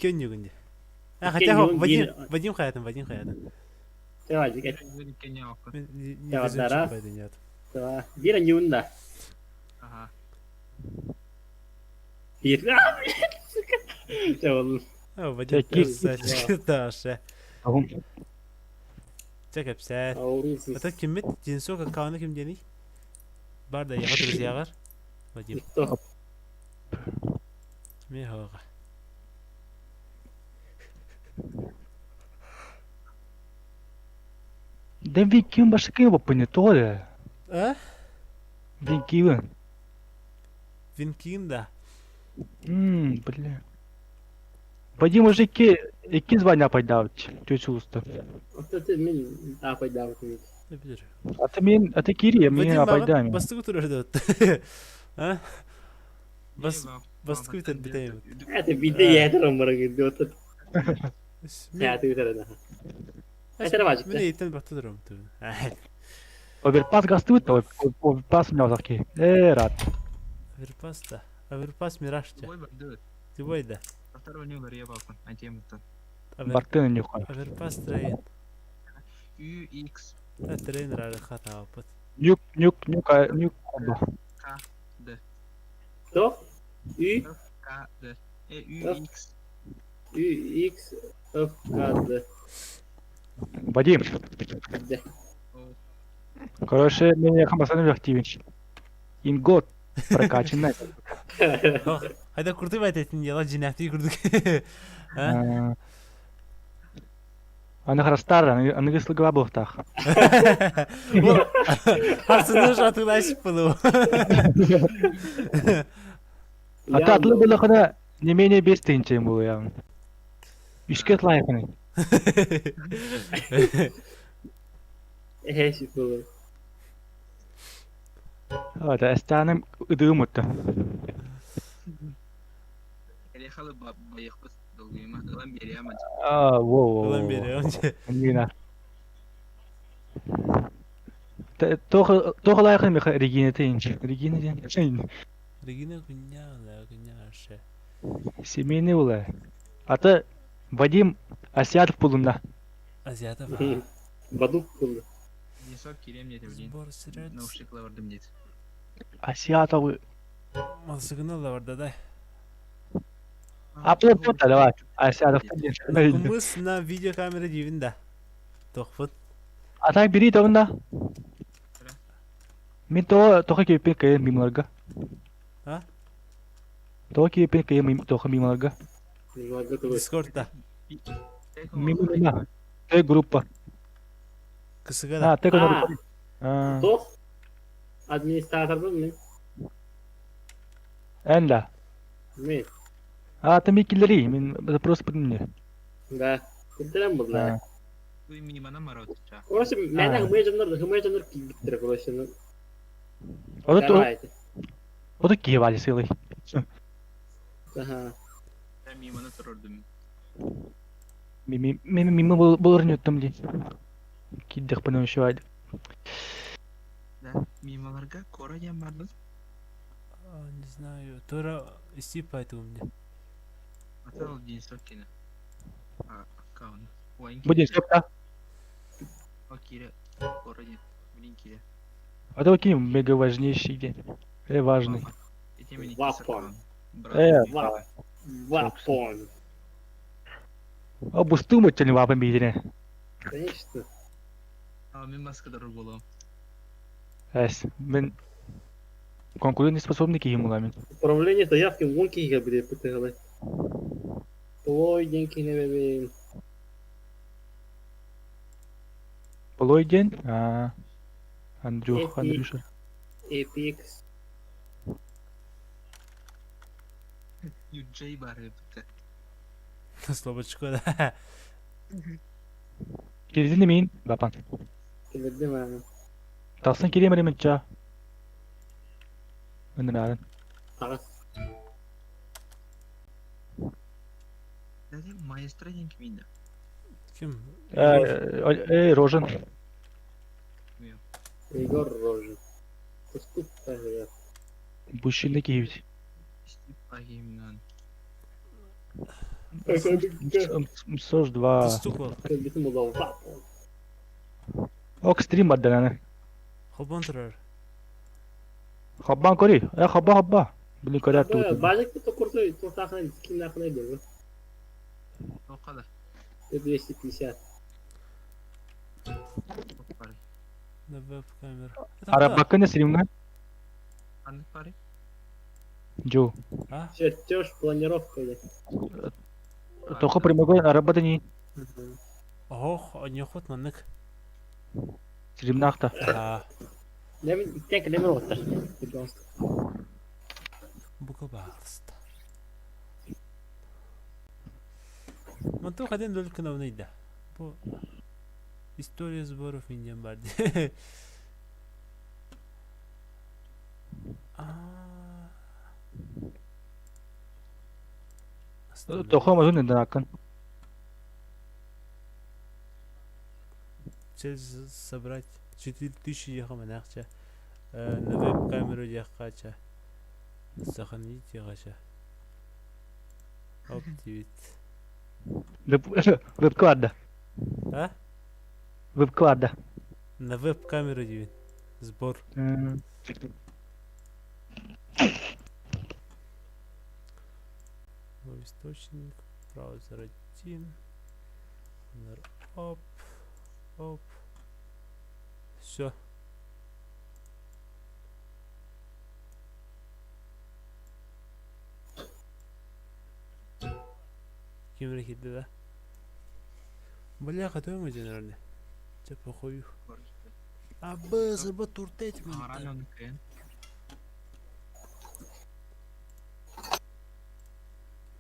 Икки өнньүгүн дии. А, хотя Вадим, Вадим хаятын, Вадим хаятын. Раз, два, биир анньыбын да. Ага. Биир. Чэ, Вадим красавчик, Даша. Чэ, кэпсээ. Это киммит? Денисок аккаунта ким диэний? Бар да, яга друзьяҕар. Вадим. Мехоға. Да Викин башкы боппуни тоҕо А? Винкивин. Винкин да. Ммм, бля. Вадим уже икки, икки звание пайдаабыт түөрт сулуста. Оттон мин аапайдаабытым. А ты мин, а ты кири, мин апайдаами. Бастыгы турар да. А? Бас бастыгы бүтэр бүтэйм. Это биде ядером барагы отут. Сәәті бүтэр Это важно. Мин эйтен бакты турам. Оверпас гастыбыт, оверпас у меня такие. Э, рад. Оверпас да. Оверпас мираж те. Любой да. Второй не уларыйа бааппын, антиемыттан. Бартын нюха. Оверпас трейн. Ю, X. Трейн рары хата опыт. Нюк, нюк, нюк, нюк, оба. К, Д. Кто? Ю? Ф, К, Д. Э, Ю, X. Ю, X, Ф, К, Д. Вадим. Д. Короче, меня хамасаны активен. Ингот прокачанный. Хайда куртуй байтетін дела жинәхти курдук. Аны харастар, аны гыслыгыла буохтаах. Харсыны жатылашып было. А то атлы было не менее 5 тысяч было явно. Үшке атлайықыны. Эһэси было. Да, эстаным ыдыым утта. Эрехалы байықпыт долгуйма, ылан бериамын. А, во, Ылан бериамын. Нина. Тоха лайықын меха Регина тейін. Регина ден. Регина күння, күння ашы. Семейный ула. Аты Вадим Асиатов пулунда. Азиатов. Бадук пулу. Несок кирем деді блин. Сбор средств. Наушниклар бардым деді. Асиатовы. Малсыгына да бар да да. Аплы давай. Асиатов. Кымыс на видеокамера дейбин да. Тохпут. А так бери да. Мен то тоха кепен кайын мимларга. А? Тоха кепен кайын тоха мимларга. Дискордта. Мимо Т группа. Кысыга да. А, Т группа. Тох. Администраторбын мен. Энда. Мен. А, ты микилери, мен запрос мне. Да. Кудерен булла. Мимана марот. Короче, мен хымыя жоннор, хымыя жоннор кийбиттер, короче. Вот Вот киевали сылый. Ага. Миманы турурдум. Мими мимо булыр нөттüm ли. Киддек пына еще Да, мималарга кора ямардын. Не знаю, Тора исти поэтому мне. Атал Денисовкина. Аккаунт. Будем да? Кире, кора нет. Блин, Кире. А то какие мега важнейший день. Важный. Вапон. Вапон. А бустым өттен вапон бейдене. Конечно. А, мен маскадар болам. Эс, мен конкурентоспособный киһи буламын. Управление заявки вон киһигэ биле пытыгылай. Полой день киһи Полой день? А, Андрюх, Андрюша. Эпикс. Юджей бары бітті. Слабочко, да. Кирдин мин, бапан. Кирдим аны. Тахсан кирем ремча. Ынырарын. Тагыс. Дәде маэстро ден ким инде? Ким? Эй, Рожен. Егор Рожен. Пускай Бущины киевить. МСОЖ 2. Тустуук буол. Ок стрим бардан Холбоон турар. Хаббан көрүй. Э хабба хабба. Блин көрөр тугутун. Базик то курсу туохтаахына скиннаахына диэн. Тоққа да. 250. Бары. На веб-камера. Арабаккын стримҥа? Ханнык бары? Жу. А? Чертеж, планировка или? Тоқо прямой арабатыни. Ох, оньохут маннык. Стримнаахта. Аа, Лемин иккиэн кэлэмир оҕуттар. бука баалыста. Манту хаден дөл кынавныйда. Бу история сборов индиан бар ди. Аа. Тоқо мазун дакын. Цель собрать 4000 ехаманахча. На веб-камеру яхача. Сохранить яхача. Оп, 9. Веб-клада. А? Веб-клада. На веб-камеру 9. Сбор. Новый источник. Браузер 1. Оп. Оп. Все. Ким кирдэ да? Бля, готовим один Чэ, похую. Абы, сырба туртет Аҕаран ону кыайан.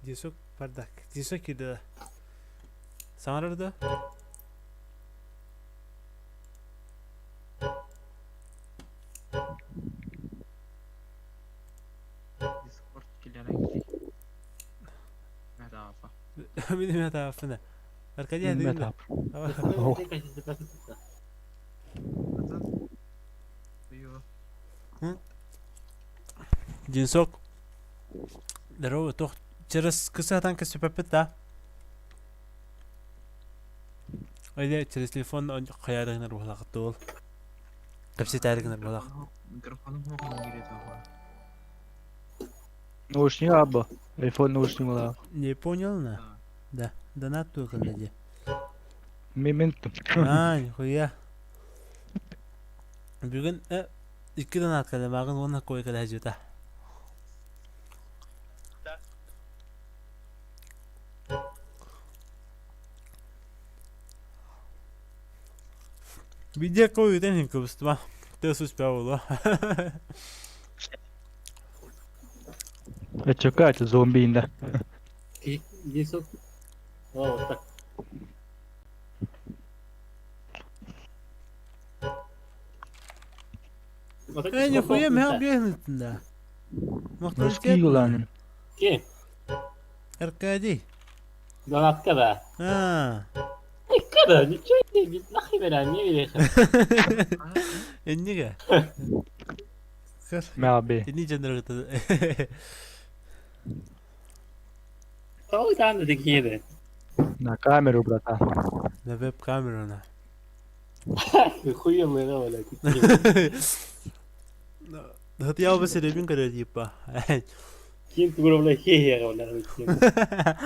Дисок бардак. Дисок кирдэ да? Саҥарар да? Дискорд киллэрэн киһи. Мэтаафа. Мин эмиэ тааппына. Аркадий адыгын да? Динсок. Здорово, туох через кысатан кэсипэппит да? Или через телефон хайаарыгынар буолаҕыт дуол. Кэпсэтээригинэр буолаҕыт. Микрофону хуох киирэ туох. Наушник абба. Айфон наушник буолаа. Не понял на? Да. Донат туох ди. Мементум. А, нихуя. Бүгүн икки донат кэлэ мааҕын уонна кой кэлэ сылдьыбыта. Видео кой үтэн иһин кыбыстыма. Тыас успеа буолуо. Чөкө зомби инде. Дисок. О, вот так. Э, нихуя меха биэһин да. Русский юланын. Ким? Аркадий. Донатка да. А. Когда? Ничего не нахуй меня не видишь. Эннигэ. Мяби. Инни жандыргыта. Тоҕо таанда такие На камеру, братан. На веб-камеру на. Хуем мы блядь. Хотя бы серебин көрөр типа. Ким тугура блядь хе блядь.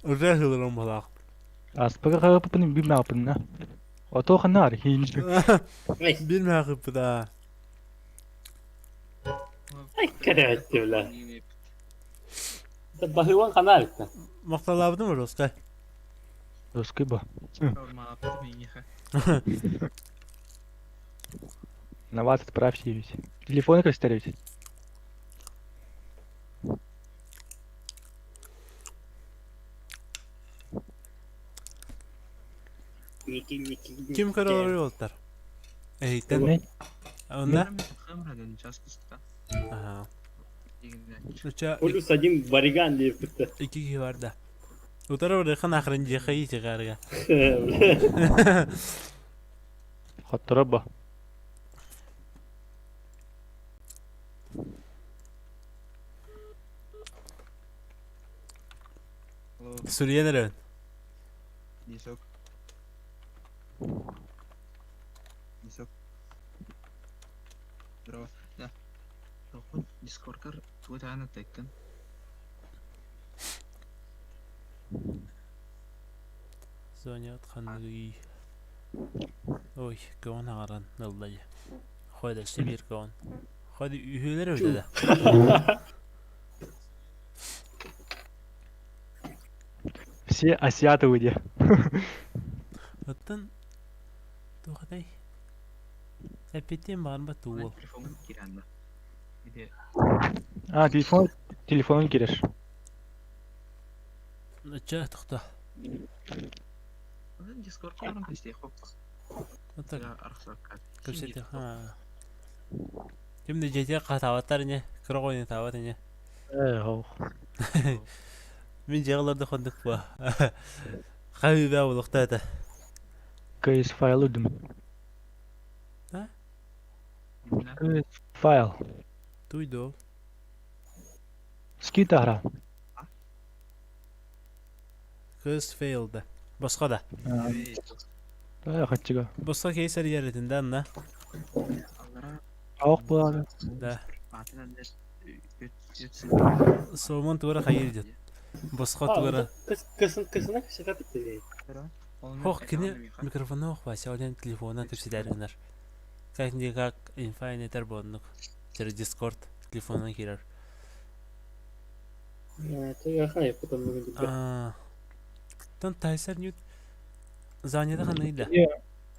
Уже хылырым балак. Аспыга хаппын бир мапын на. Ото ханар хин. Бир махып да. Ай, кэрэ бля. Баһыуан канал. Макталабыдым русскай. Русский ба. На вас отправьте ведь. Телефон как стареть. Ким көрөр болтар? Эйтен. Онда? Ага. Плюс один бариган дип битте. Икки киһи бар да. Утары барыхан ахырын жехай чыгарга. Хоттороба. Суруйан эрэбин. Несок. Несок. Здорово. Да. Тохун Дискордкар тугу таһан ыттайкын. Соня ханныгый? Ой, көҕүн аҕаран ылла дьэ. Хойда сибиир көҕүн. Хойда үһүөлэр эбитэ да. Все азиаты где. Оттон туох этэй? Эппиттиэн баҕарбат уол. Телефоҥҥун киирэн да. Ити А, телефон, телефонун кирер. Чэ, тохто. Дискордка баран кэпсэтиэх Вот кэпсэтиэх. Ким да дьиэтигэр хатаабаттар ини, кыра оҕо таабат ини. Ээ, ол. Мин дьиэҕэ олордох курдук буо. Хаһыыба булуохта этэ. Кейс файл удум. А? Кейс файл. Туй доо. Скитара. Кыыс failed. Босхо да. Э, хаччыга. Босхо кейс эрийэр да анна. Аох буолар. Да. Суомун туора хайыр дед. Босхо туора. Кысына кысына битти. Хох кини микрофону ох Вася олен телефона кэпсэтэр гынар. Как никак инфа этер буоннук. Через Discord телефонунан киирэр. А, Тон Тайсер Ньют занята ханныгый да?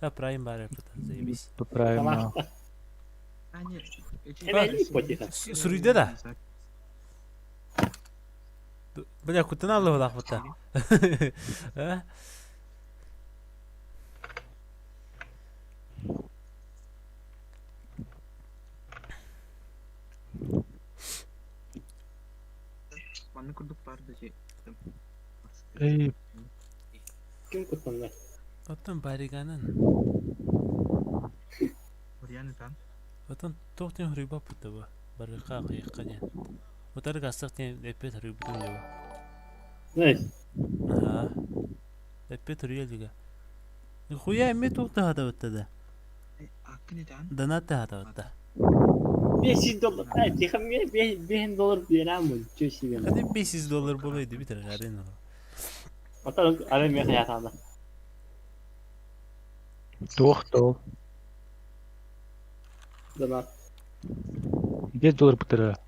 А, Прайм бар эппит, заебись. Правильно. Суруйда да? Бля, куттан аллыбылаах А? Манна курдук баар да Эй, Ким куттанна? Оттон бариганын. Оттон туох диэн хоруйбаппыт да бу? Барыахха аҕыйахха диэн. Утары гастах диэн эппиэт хоруйбутум дии бу. Nice. Аһаа. Эппиэт хоруйа илигэ. Нихуя эмиэ туох да хатабытта да. Донат да хатабытта. 500 доллар. Ай, тихо, 5 доллар биэрэммин. Чё себе. Хadi 500 доллар буолуой битер арена. Оттон ары миэхэ хаятаана. туох тол. Донат. 5 доллар бутыра.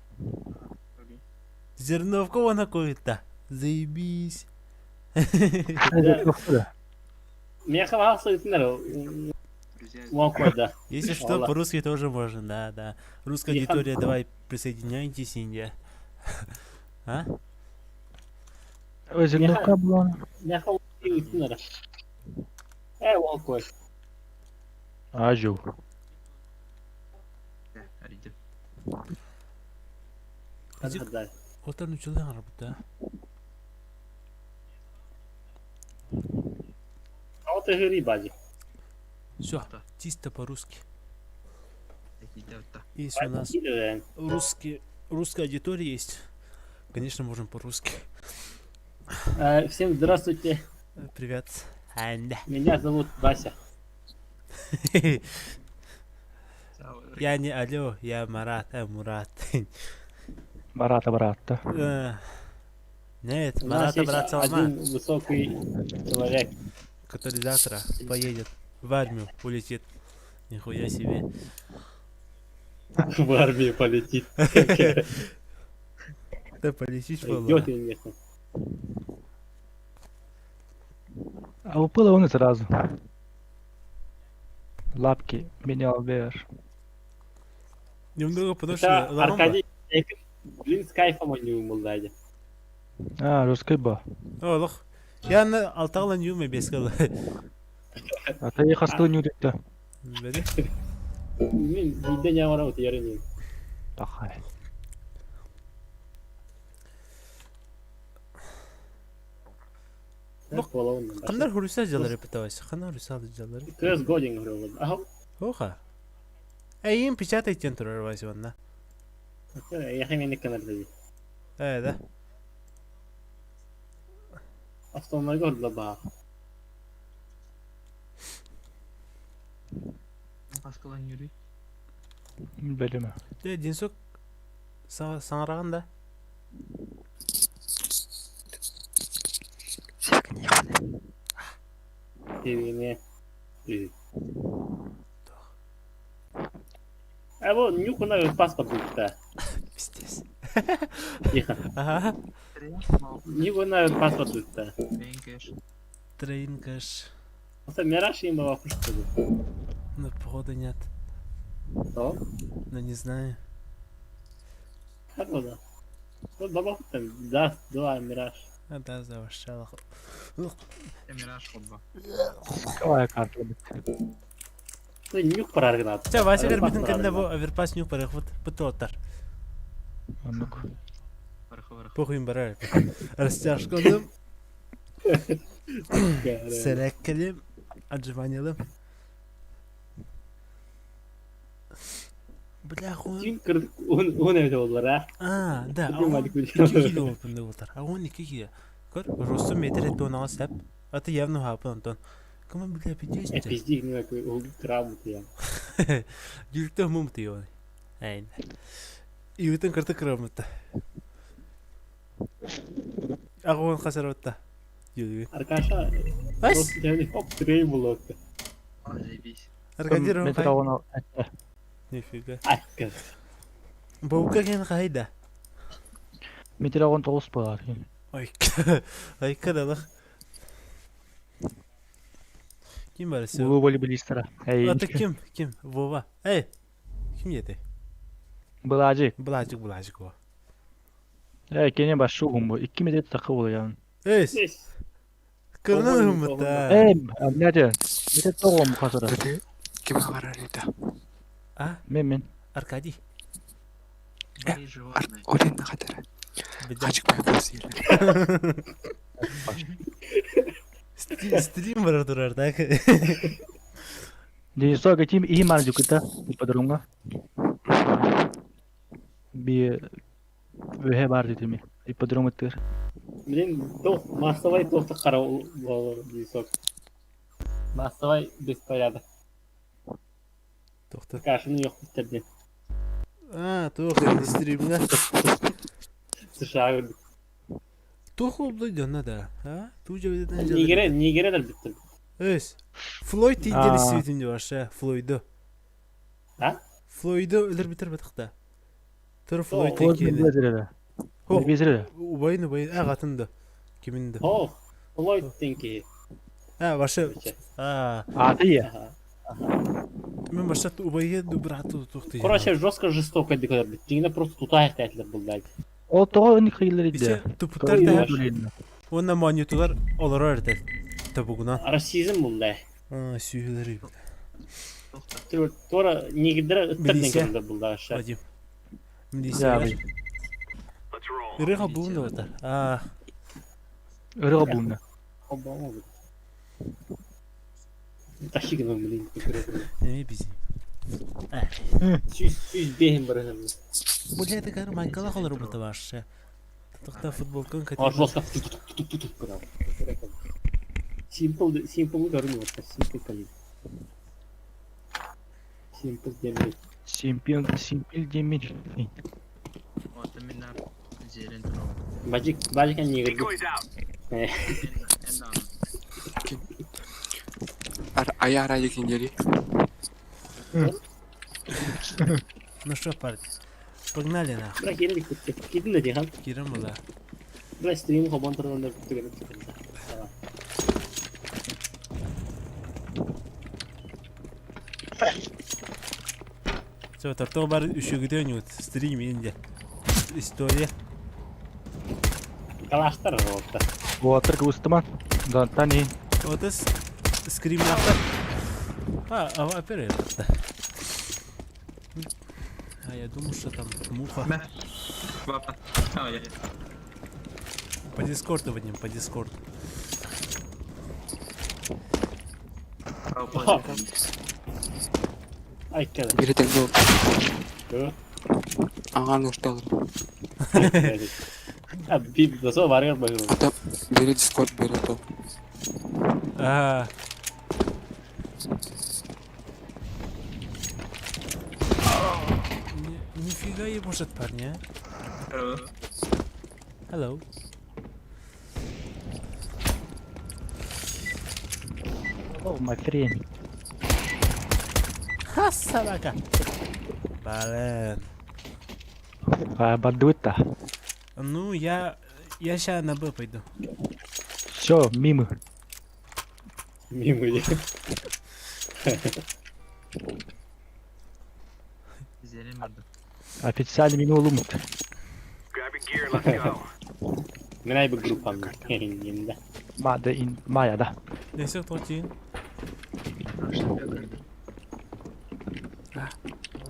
Зерновка вона коюта. Заебись. Миэхэ баҕас сылытынар. Уон да. Если что, по-русски тоже можно, да, да. Русская аудитория, давай присоединяйтесь, Индия. А? Зерновка була. Миэхэ ыытынар. Э, уон кой. Ажу. Да. Отар нучулан арбыта. А вот и гри бади. Все, чисто по-русски. Если у нас русский, русская аудитория есть, конечно, можем по-русски. Всем здравствуйте. Привет. Анда. Меня зовут Вася. Я не алло, я Марат, а Мурат. Барата, барата. Нет, У нас Марата, есть брат Салман, один высокий человек. который завтра поедет в армию, улетит. Нихуя себе. В армию полетит. Да полетишь, Идет было. или нет? А упила вони зразу. Лапки менял вер. Немного потому что Это ламба. Аркадий, блин, с кайфом они умолдали. А, русский ба. О, лох. Я на алтагла нюме бескала. А ты хастыл не удикта. Бери. Мен виде не барам ярын. Тахай. Кандар хуруса жалары пыталась. Хана руса жалары. Кыз годин говорил. Ага. Оха. Эй, им печатайте турар Вася ванна. Я хэмэни канарда. Э, да. Основнойга ордула баар. Хаскалан yürü. Бэлэмэ. Дэ, Денсок саҥараҕын да? Тирине. А вот нюхана паспорт будет. Пиздец. Тихо. Ага. Нюхана паспорт будет. Трейн кэш. Трейн кэш. Это Мираж им была пушка. Ну, походу нет. Что? Ну, не знаю. Как было? Вот баба там даст два Мираж. А, да, завощала. Мираж ходба. Какая карта? Ты нюх проргнат. Чэ, Вася кэлбитин кэннэ бу оверпас нюх барыахпыт бытыоттар. Оннук. Барыха барыха. Похуй барар. Растяжкалым, сэрээккэлим, отжиманиялым. Бля, хуй. Ким кырдык он эбит боллар а? А, да, Ким мадик 2 кило болпун болтар. А он 2 кило. Көр, росту метр этте сәп. Аты явно хапын Антон. Кому бля пиздец? Э, пизди, ну такой травму я. Дюльте мум ты его. Айн. Иутын кырты кырамытта. Агуын хасаратта. Юльги. Аркаша, Ась! просто тебя хоп, трей было. А, заебись. Аркадий Метр Ромхай. он Нифига. Ай, как. Баука кен хайда. Метр он тоғыз болар. Ой, ай кадалах. Ким бар сө? Улуу волейболисттара. Эй, Ата ким? Ким? Вова. Эй. Ким ете? Былажик. Булажик, булажик о. Эй, кене башы бу. 2 метр такы болар ян. Эй, Здесь. кырнан хымыта. Эй, эмнеде? Метр тоғыз хасара. Ким харалита. А, Мен мен. Аркадий. Мои животные. Олин хатара. Бедя. Хачык байбос елер. Стрим бар турар, так? Денисо гетим и маржукта ипподромга. Би өһе бар дедими. Ипподром ыттыр. Блин, тох, массовый тохта карау болор десок. Массовый беспорядок. Тохта. Кашını yok bitirdi. А, тух, стримга. США gördük. Тух oldu дьонно да. А? Ту жебеден Нигере, Нигере де bitirdi. Өс. Флойд А. тинден истибитим деп аша, Флойду. А? Флойду өлөр битер батыкта. Тур Флойд Флойд экени. безере. Хо, Безере. убайын убайын агатынды. Киминди. Oh, Floyd тенки. А, башы. А, Аты я. Ага. мен баша убайы дубрату тухты. Короче, жестко жестоко дикалар бит. Дигине просто тутаях тәтлер булды. Ол тоҕо ын кыйлар иде. Иче тупуттар да онна монитолар олорор эрдел. Табугунан. Расизм булды. А, сүйүлөр. Тохта. Тора нигдер ыттар Милиция. деңгелде булды аша. Вадим. Да, Милиция. Ырыга буун деп атар. А, Ырыга буунна. Обама булды. Ташигин блин. неме бизи. Сүз сүз бехим бар. Бля, это кар майкала холор бута башы. Тохта футболкан А жестко тук-тук-тук-тук Simple simple görünüyor. Simple kalın. Simple demir. Симпил симпил демир. Вот именно зелен трол. Magic magic niye girdi? Ар аяра екингери. Ну что, парни, погнали нахуй. Bırak yeni bitti. Gidin de Cihan. Кирим була. Bırak stream hoban tarafından bitti benim. Tamam. Все, тортоо бар үшүгүтөн юут. Стрим инде. История. Kalaşlar oldu. Буатыр кыбыстыман. Да, тани. Отыз скрим лактар. А, а опера это. А я думал, что там муха. Папа. А, я. По дискорду, Вадим, по дискорду. Папа. Ay kadar. Бири тең бол. Dur. Аңан ушталыр. А би басо барыгар быһыылаах. Ата бери Дискорд бери то. А. Нифига не может, парни, а? Hello. Oh, my friend. Ха, собака. Блин. А, бардута. Ну, я... Я сейчас на Б пойду. Все, мимо. Мимо диэн. Зелен барды. Официально мимо улумут. Мин айбы группам. Херин да. Ма да ин Майя да. Несет один.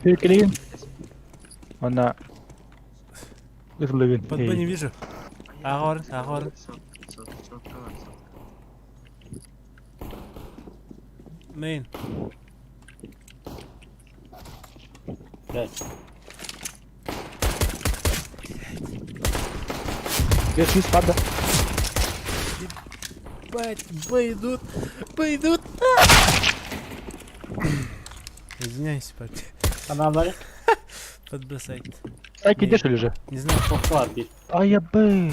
Фиркелин. Она. Ырлыгын. Под Б не вижу. Агор, агор. Сотка бар, сотка. Мейн. Блядь. Верхний спада. Бать, Б идут. Б идут. Извиняюсь, парни. Аналары Под Б сайт. Так идешь или же? Не знаю, сотка бар бир. А я Б.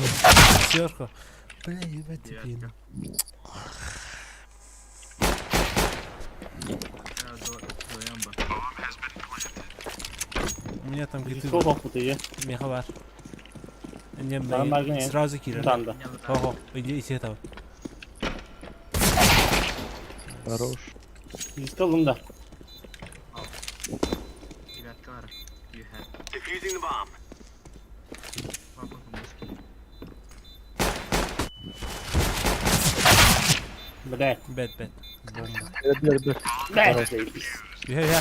сверху. Бля, ебать тебе. Девятка. Я вдвоем бар. У меня там где-то Сколько опыта меховар. Не, Там мы сразу кидали. Танда. Ого, иди, иди там. Хорош. Столум да. Девятка бар. You have. Defusing the bomb. Папа по-мужски. Блядь. Бэт, бэт. Бомба. Б, Б, Б. Блядь. Я, я.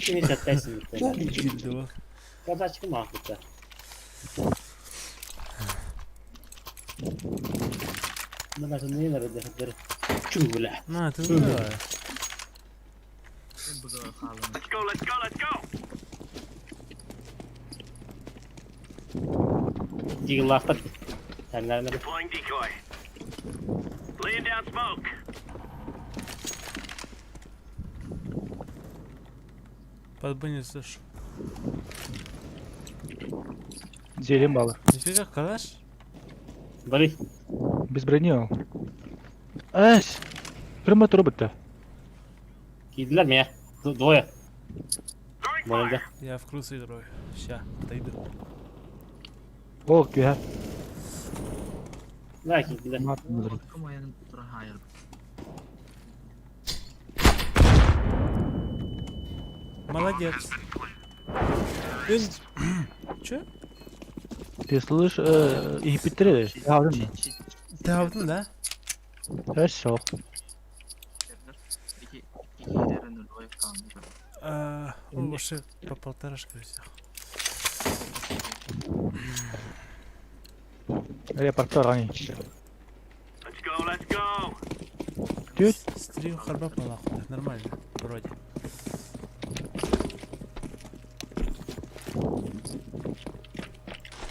Кини сәттәсин. Килди. Казачка махыта. Мына не надо хәтер. Чү бля. На, ты давай. Мен бұза қалым. Дигеллахтар. Тәннәрне Deploying decoy. Laying down smoke. Под Б не слышу. Зелен мало. Нифига, калаш? Бери. Без брони он. Эс. Прямо робот-то. Киделәр миңа. Двое. Throwing Монда. fire. Я в круз играю. Ща, отойду. О, күйә. Да, киделәр. Кім оянып тұрған айыр. Молодец. Че? Ты слышишь, и Петре, я один. Ты алдың, да? Хорошо. Iki, iki ileri двое қалды. А, Вообще по полторашке всех. Репортер они. Let's go, let's go. Тють. Стрим харба палаху. Нормально, вроде.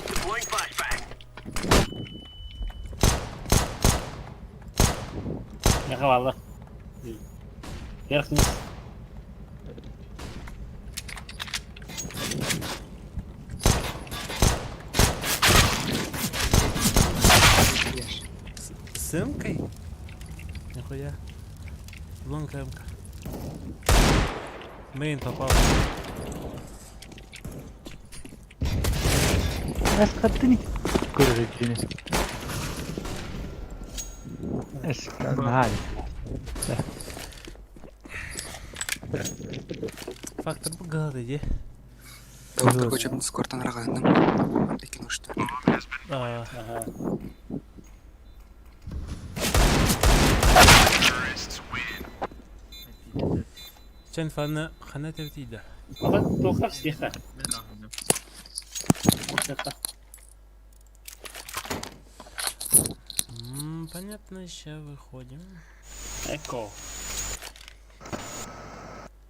Deploying flashbang. Миңа валла. Верхний. С эмкой? Нихуя. Лонг эмка. Мейн попал. Эс, Көрөрүнү. Эс, нахай. Фактор богатый, иди. Доктор көчөм Дискордтан арагандым. Эки ушта. А, Ага. Чен фаны хана тевтида. Ата тоқақ сиха. Мен ағым. Понятно, сейчас выходим. Эко.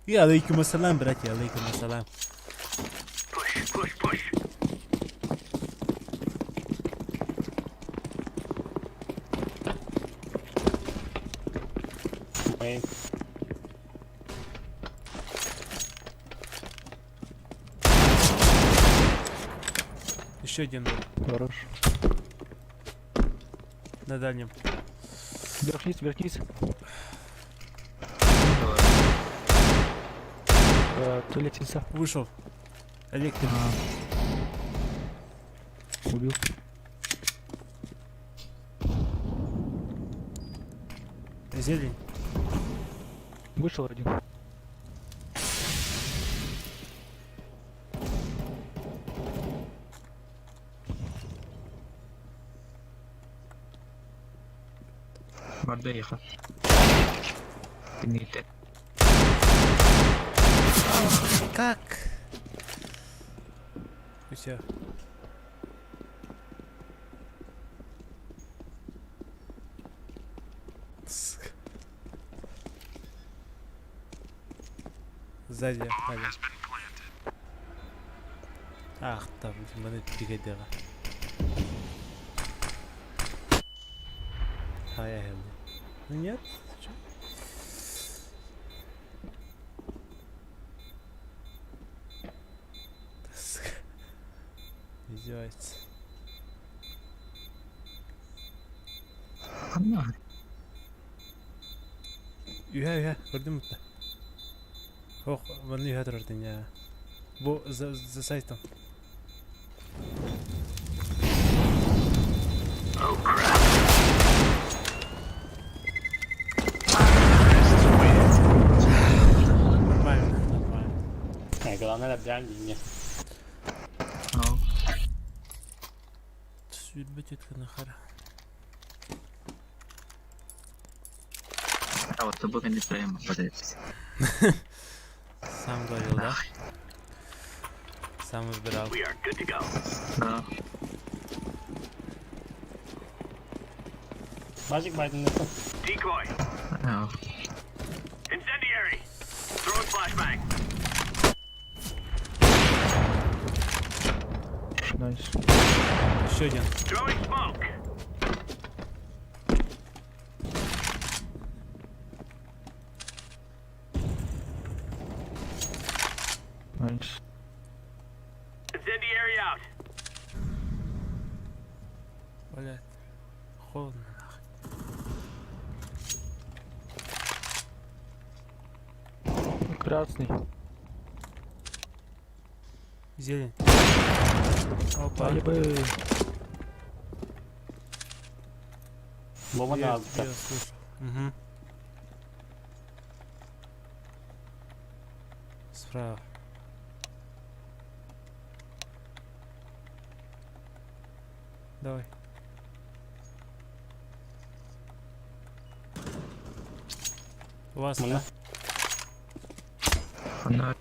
И алейкум ассалам, братья, алейкум ассалам. Push, push, push. Main. Еще один был Хорош. на дальнем. Вверх вниз, вверх вниз. То лестница. Вышел. Электрик. Убил. Зелень. Вышел один. Барда ехал. Ты Как? Все. Сзади, Аля. Ах, там, маны пигадела. А я Ну нет, чё? Сука. Издевается. Ханна. Үһэ үһэ, көрдүм да. Ох, маны үһэ турар я. Бу за сайтом. Oh crap. Нормально, нормально. Не, главное реально не. Ну. Сүүрбэ түөрт нахара. А вот тобой не прямо подается. Сам говорил, да? Сам выбирал. We are good to go. Да. Magic Biden. Decoy. А, Incendiary. Throwing flashbang. Nice. Еще один. Throwing smoke. Nice. Incendiary out. Блядь. Холодно нахуй. Красный. Зелень. Опа. Ебы. Лома Я, на я слышу. Угу. Справа. Давай. У вас, Мына. да? Ханна.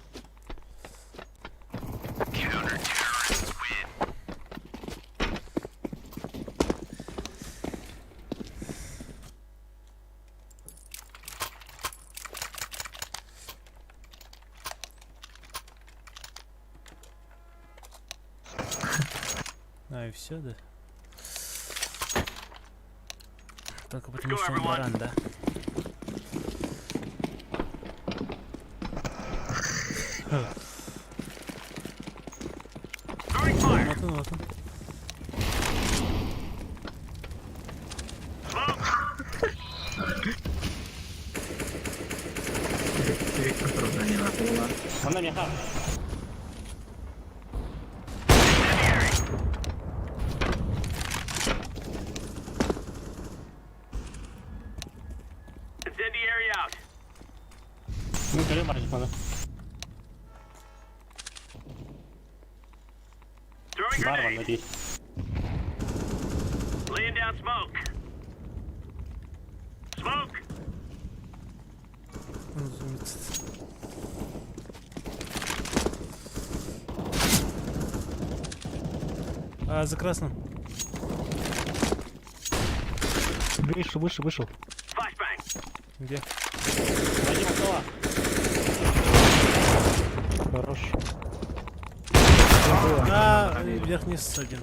А, и все, да? Только потому, что он баран, да? Throwing fire. Вот он, вот он. Smoke. Манна меха. Incendiary. Incendiary out. Ну, көрө Magic мана. Throwing Бар grenade. манна дии. Laying down smoke. Smoke. Он зумится. А, за красным. Вышел, вышел, вышел. Flashbang. Где? Вадим, основа. Хорош. А, верхний один.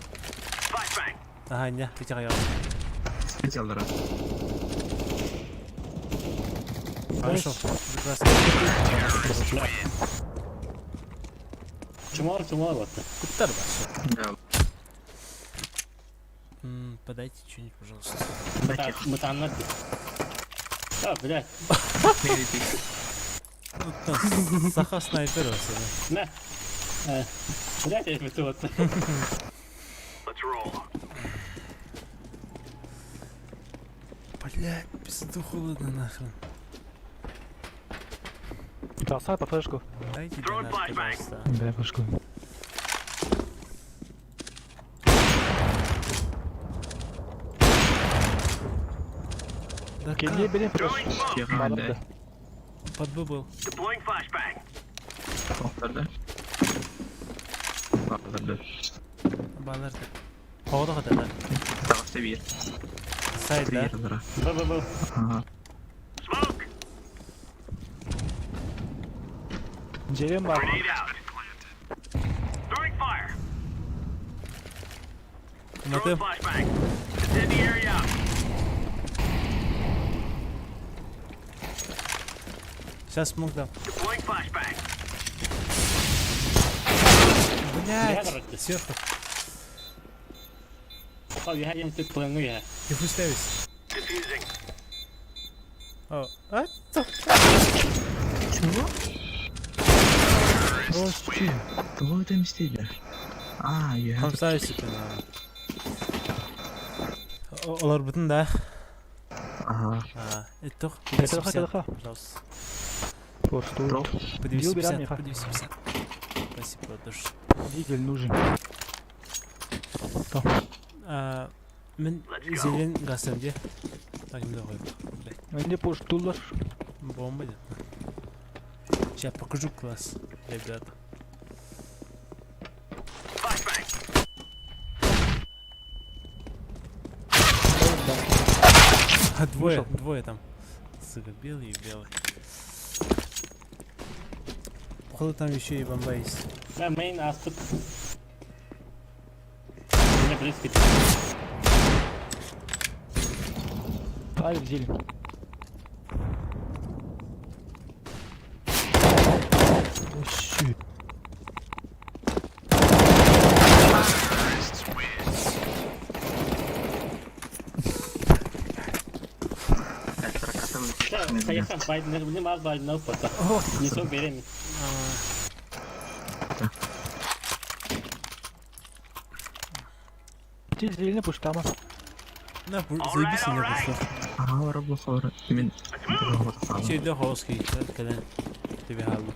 Ага, не, вытягивал. Специаллара. Вышел. Прекрасно. Чумор, чумор вот. Куттар вообще. Да. Подайте что-нибудь, пожалуйста. Мытаннар. А, блядь. Ну, там Саха снайпер вообще, да. На. Блядь, я это вот. Блядь, пизду холодно нахрен. Бросай по флешку. Дайте донат, пожалуйста. Бля, флешку. Да Кини, как? бери флешку. Киһи Под Б был. Тохторда. Бааларды. Баллар да. Хода хата да. Таҕыста биир. Сайд, да? Биир Б, б, б. Ага. Дерем бар. Маты. Сейчас смог дам. Блять! Сверху. О, я один тут планую. Ты ставись. О, а? Чего? Того это мстили. А, я. Хамсайся ты на. Олар бүтін да. Ага. А, это Это ха, это ха. Пожалуйста. Просто. Дроп. По Бил 250, Миха. по 250. Спасибо, от души. Дигель нужен. А, Мен зелен гасам де. Так, не давай. Блядь, Мне поштулар. бомба где-то. Сейчас покажу класс, ребята. А двое, Вышел. двое там. Сука, белый и белый. Походу там еще и бомба есть. Да, мейн астык. Мне близко. Алик зелень. О, щит. Хайхан байдын, не маз байдын алып бата. Не со берем. Ти зелень пуштама. На, заебись меня пошло. Ага, работал. Мен. Че, Леха, Оский, когда тебе халу.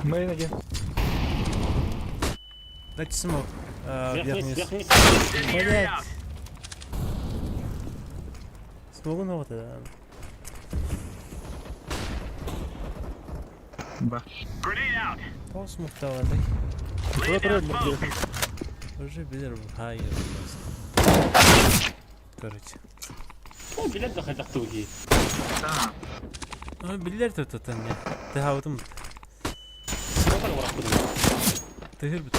Мейн один. Дайте смог. Вверх-вниз, Вверх-вниз. вверх-вниз. Блять. Смогу на вот это. Ба. Пол смог давай. Уже билер хай. Короче. О, билет захотел туги. Да. Ну, билер тут это не. Ты хаутым. Сколько раз буду? Ты хир бит.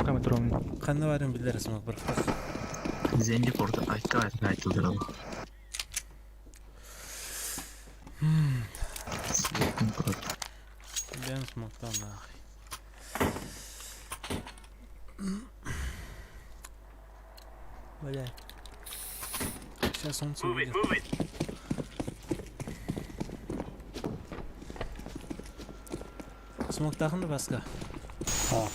Камера Канны барын билер смог бір. Зенди порта. Айта, айта, айта, Бен смог там нахуй. Блядь. Сейчас солнце выйдет. Смог тахын да баска. А.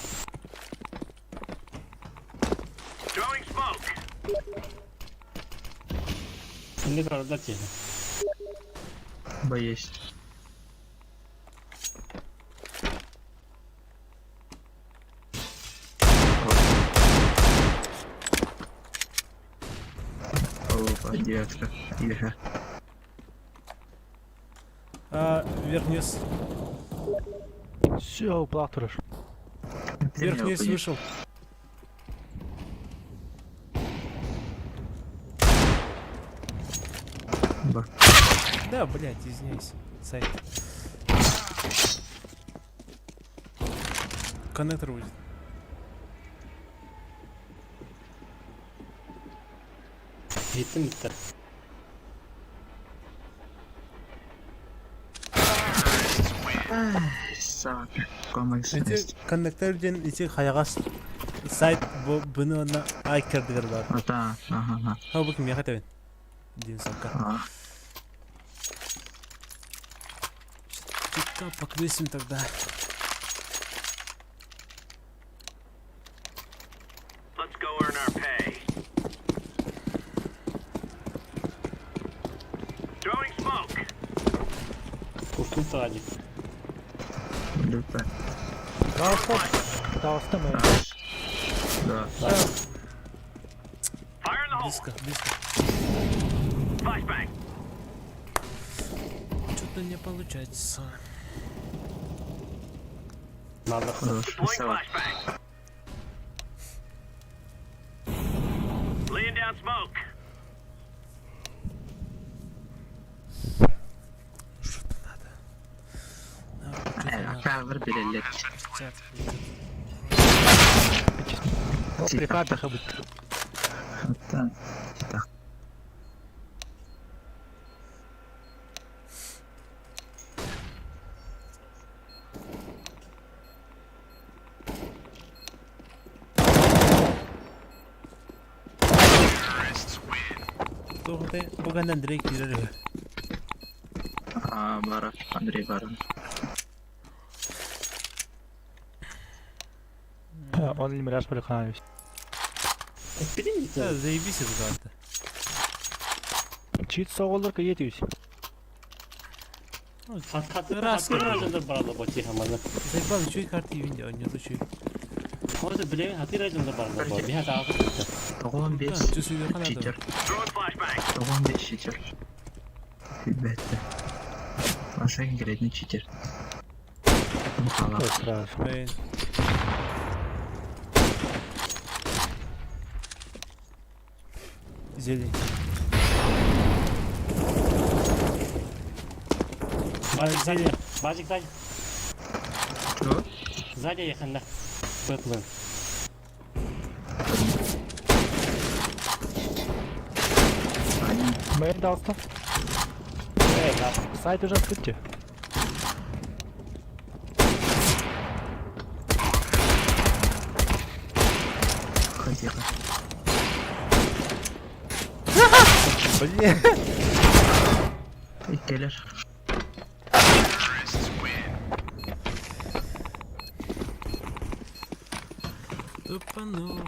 Не правда тебе. Боюсь. Опа, девятка. Иха. А, вверх-вниз. Все, уплатурыш. Вверх-вниз вышел. Бар. Да, блядь, извиняюсь. Сайт. Коннектор будет. Иһиттим бүттэ. Саак. Комикс. Ити коннектор диэн ити хайаҕас сайт бу быны уонна айкердыгар бар. Ата, ага, Ха бу кимиэхэ этэбин? Диэн сокка. ага. Чутка покрысим тогда. Let's go earn our pay. Throwing smoke. Куртун саҕа дии. Люта. Таҕыста. Таҕыста мэ. Да. Fire in the hole. Близко, близко. Flashbang. Что-то не получается. Надо. Хорош. Deploying Сава. flashbang. Laying down smoke. Что-то надо. Надо, что-то надо. Кавер билэллэр. Чат, Префаб хабыт. Оттан. Туох бу гэнэ Андрей киирэр үһү. Аа, бара. Андрей бара. Он не мираж приханаюсь. Эппитин Да, дии. заебись эта карта. Чит соҕоллор кыйетүүс. Раз. Хатыр дьоннор бараллар бо тиха манна. Заебал, үчүгэй карта июнь де, онньото үчүгэй. Может, билэбин хатыр дьоннор бараллар бо. Биһа таҕа Тоҕон бес. Чусуйга надо. Читер. Throwing flashbang. Тоҕон бес читер. Ребята. Ваша конкретный читер. Мухала. Сразу. Блин. Зелень. Бажик сзади. Бажик сзади. Что? Сзади еханда. Бэтлэн. Мэ таҕыста. Эй, да. Сайт уже открытие. Хотела. Блин. Иккилэр. Тупанул.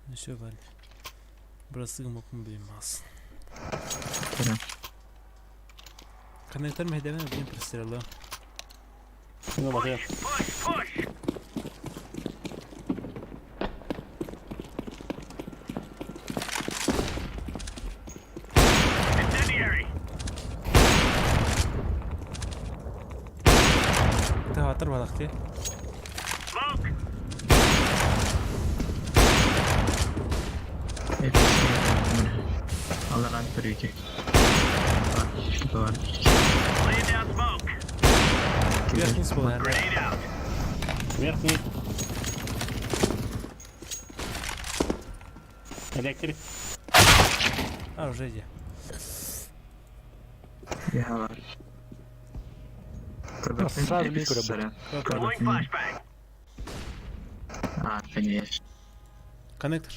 Ну все, Валь. Бырастыы мокун блин мас. Кэрэ. Коннектор мэһдэбин блин прострелы. Ну, батыр. Push, push. Incendiary. Театр балахты. Smoke. Аларан көрүүтэ. Бар. Laying down smoke. Верхний спол, наверное. Grenade out. Верхний. Электрик. А, уже иди. Я бар. Сразу микро будет. Deploying flashbang. А, конечно. Коннектор.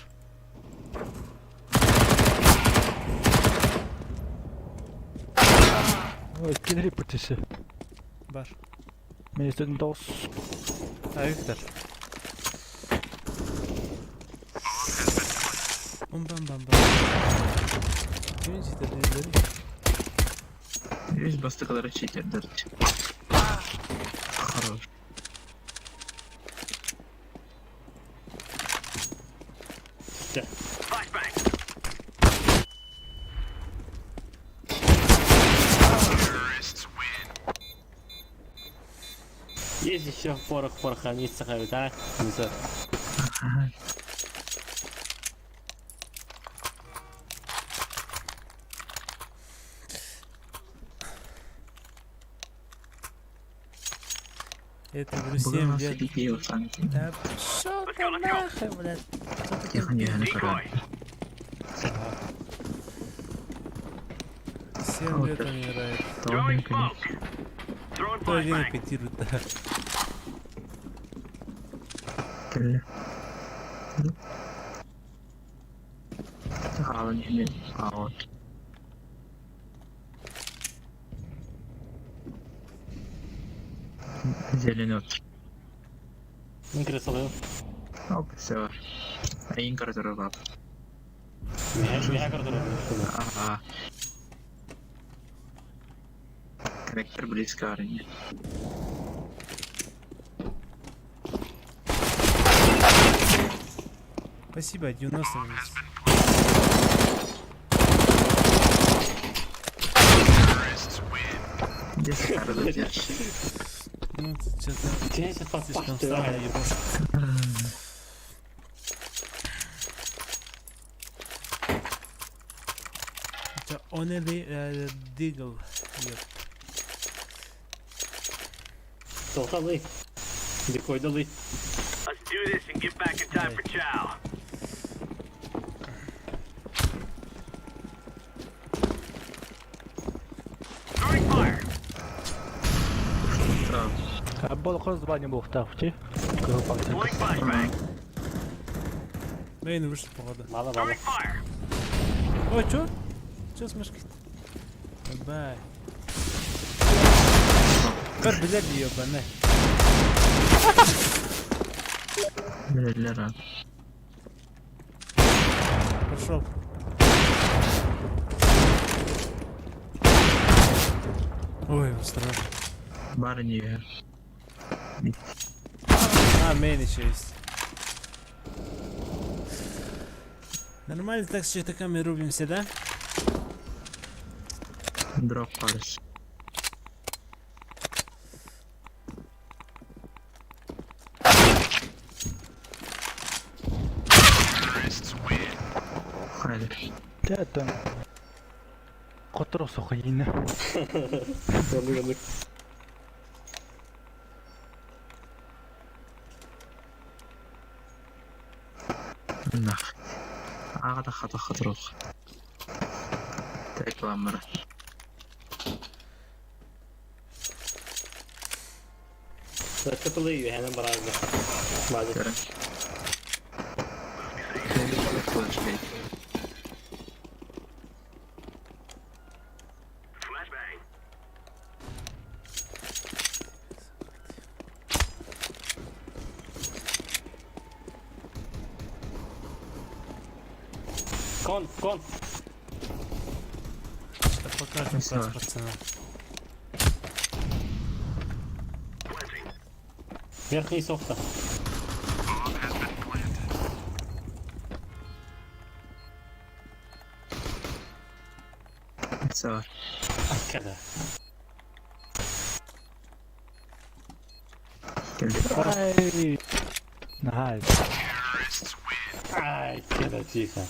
Ой, кидри пытысы. Бар. Мен истедим тоғыз. А, Виктор. Бам бам бам бам. Кимин читер дииллэри? Весь бастыкалара читердер. Хорош. Flashbang. Есть еще порох пороховница, да? Не знаю. Ага. Это говорю, 7 лет. Да пошел ты нахуй, блядь. Что ты Тихо, не, не Decoy. 7 лет он играет. Throwing smoke. Throwing Кто один flashbang. репетирует, да. Зеленый. Мин крысалыым. Оп, все. Айын көрдөрөр. Миһэ көрдөрөр. Ага. Коннектор близко, арени. Спасибо, 90 минут. Здесь держишь. Ну, что-то Чэ слишком странно ебошь. Это only Deagle. Yep. Тоқталый. Декойдалый. Let's do this and get back in time for chow. Throwing fire. Бол звание был в Deploying flashbang. Мейн вышел, походу. Мало мало. Throwing fire. Ой, чё? Чё с мышкой? Бай. Бер, блядь, ебаный. Лера. Пошел. Ой, осторожно. Барни. А, main еще есть. Нормально так с читаками рубимся, да? Дроп парс. Хайда. Это. Котор сохайна. Оннук оннук. Нах. Ага хата хатрух. Рекламара. Катылы үйәнен барады. Бады. Flashbang. Кон, кон. Так покажем Всё. класс пацанам. Planting. Верхний софта. Все. Когда? Ай. Найс. Ай, когда тихо.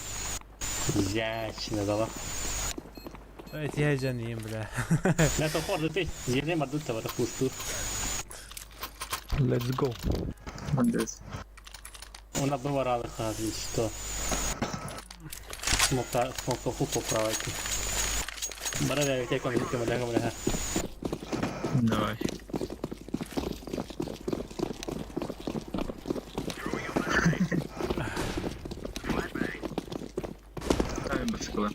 Изящно дала. Эти я жаным, бля. На то хорду ты. Зелен бардут табара пусту. Let's go. Молодец. Он обворал их, что. Смокта, смокта ху поправайте. Бара я кон кем бля бля. Давай. Дай баскова.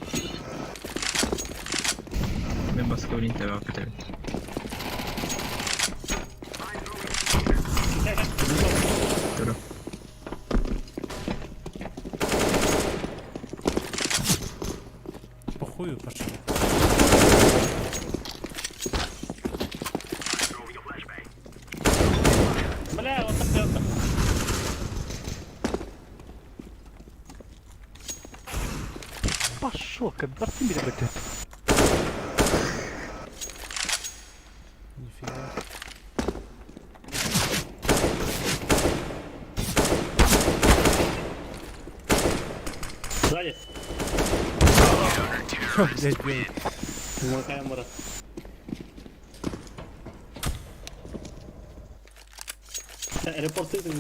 Мен баскова не тебе көтөрөм. Тура. По хую пошел. Throwing a flashbang. Бля, вот так вот. Пошел, как барты бери Нифига. Сзади. Блядь, белый. Мой камера. Репорты не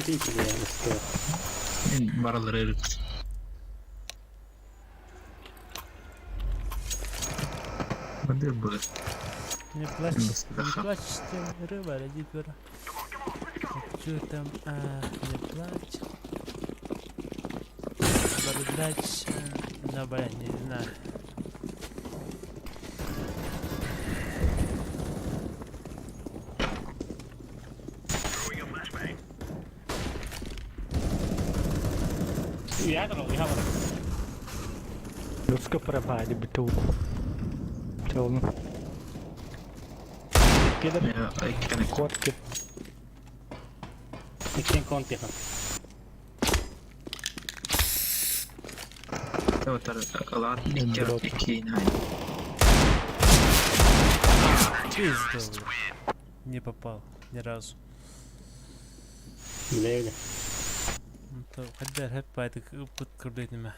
Мен баралары ырыт. Мындыр бу. Не плачь, не плачьте, рыба родит пера. Чё там, а, не плачь. Бородач, да, блядь, не знаю. Людська перевага, битулку. Чолно. Кидер, Иккene котки. Иккен контиха. Тавтар ылаат икки икки най. Пизда, блядь. Не попал ни разу. Биле Хайдар хэп байдаг ыппыт көрдөйтүмэ.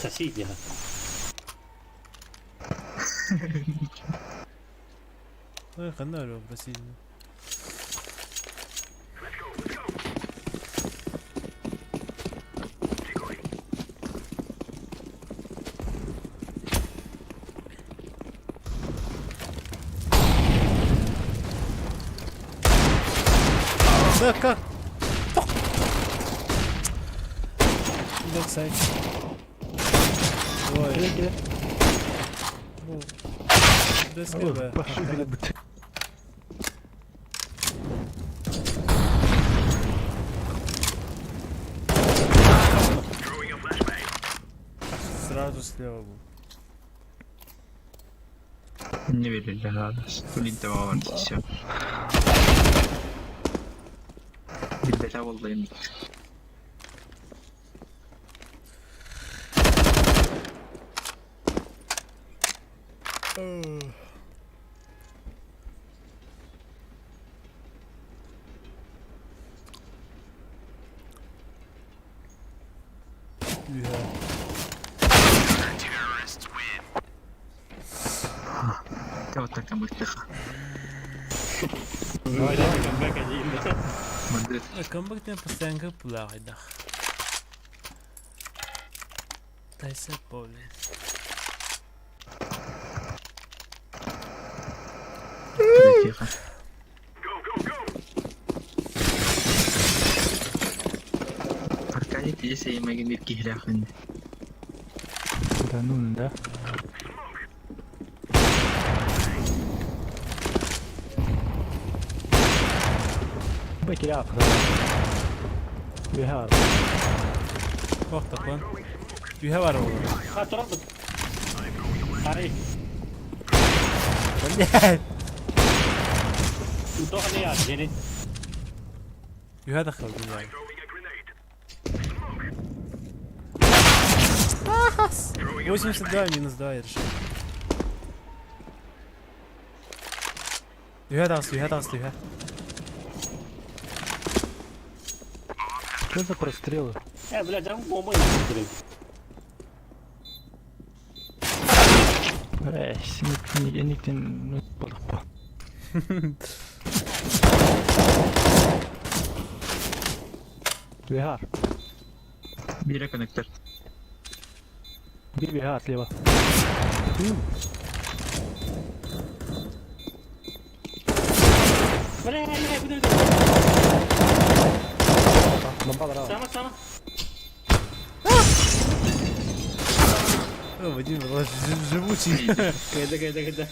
Соседи. Ой, ханна өрө Бразилия. Да как? Backside. Ой. Ну, без КБ. Пошли, бит. Сразу слева был. Не верили радость. Блин, давай все. Билбете болдайым. Üha. Тавтар камбыктыха. Мындыр. Камбыктен постоянно пулағайдақ. Тайса поле. Тихо. Аркадий тиесе емеген бир кихляхын. Да ну да. Бекер Бихар. Ох, такон. Üha var oğlum. Ha turabıt. Арай. Блядь. Тоха не я, жери. Üha da kaldı yani. 82 минус 2 я решил. Üha da üha da üha. Что за прострелы? Э, блядь, а бомба не Эй, синик эниктен болдук по. Бихар. Бире коннектор. Бир бихар слева. Бля, бля, бля, Бомба брала. Сама, сама. О, Вадим, живучий. Кайда, кайда, кайда.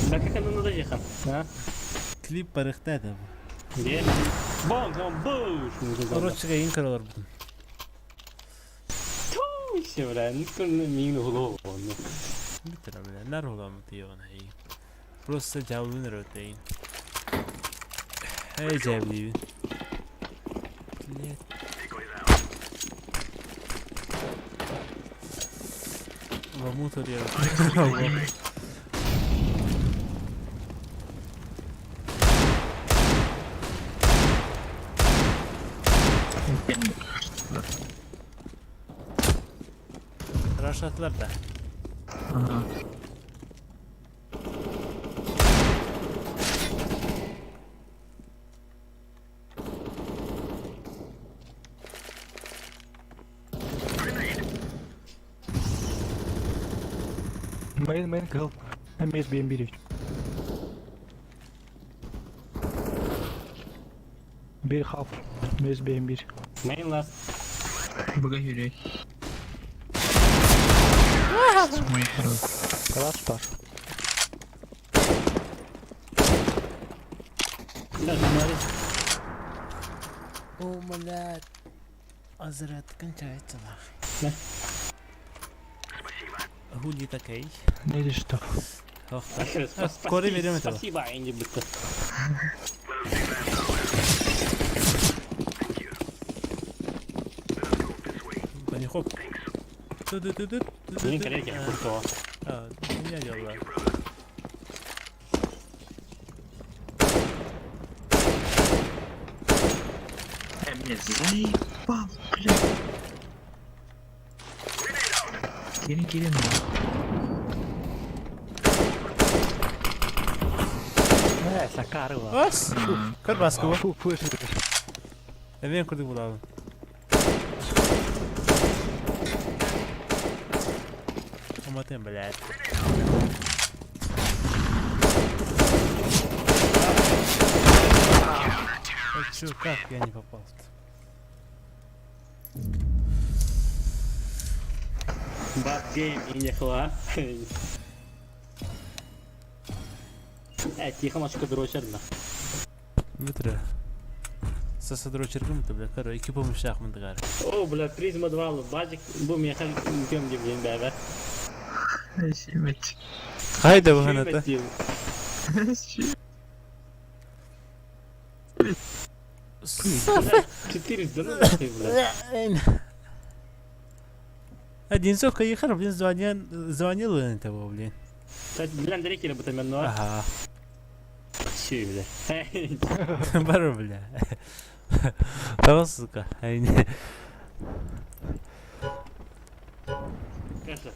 Да как она надо ехать? А? Клип барыхта да. Где? Бом, бом, буш. Короче, кайын каралар бутун. Все, бля, ну мин голову. Битер бля, нар хуламы тиён хей. Просто жабылын рөтейин. Эй, жабылын. Блядь. Вамут орьяр. Рашатлар да. Ага. Мейн, мейн, кыл. Эмиэс биэн биир. Биир half. Эмиэс биэн биир. Main last. Быга yürek. Ой, хорош. Калаш бар. Да, смотри. О, блядь. Азряд кончается нахуй. Да. Хули такой. Не что. Ох, так. Спасибо, Кори берем этого. Спасибо, Энди бытты. Банихоп. Ту-ду-ду-ду, Блин, ту-ду-ду. коллеги, куртова. А, меня делала. Э, блядь, заебал, блядь. Кирин, Кирин, Э, Сакарова. Ас! Көр баскы Фу, фу, Эмен курдук булабын. Уматын, блядь. А чё, как я не попал-то? Bad game и не хла. Тихо, машка дрочерна. Бүтүрэ. Сасадрочергым-то, бля, короче, iki помощях мындыгар. О, бля, призма 2, базик, бу меха кем дебден бәбә. Шимет. Хайда bu ханата. Четыре, да ну нахуй, бля. Один сука ехал, блин, звонил, звонил он того, блин. Кстати, блин, директор бы там, ну, Ага. Чё, бля. Бару, бля. Того, сука. Ай, не. Кажется,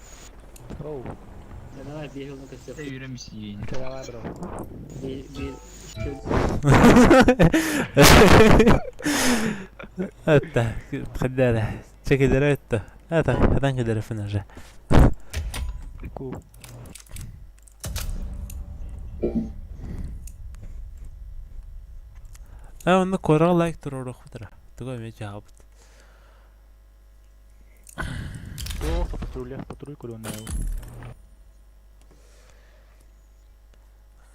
Оу, да давай бегал на костер. Yürümişsin. давай, бро. Бе, чё, Это, тхадара. Чекидера это. Это, хадан кидера финажа. Ку. А, он кора лайк турору хутра. Туга ме жабыт. О, патруля, патруль курю на.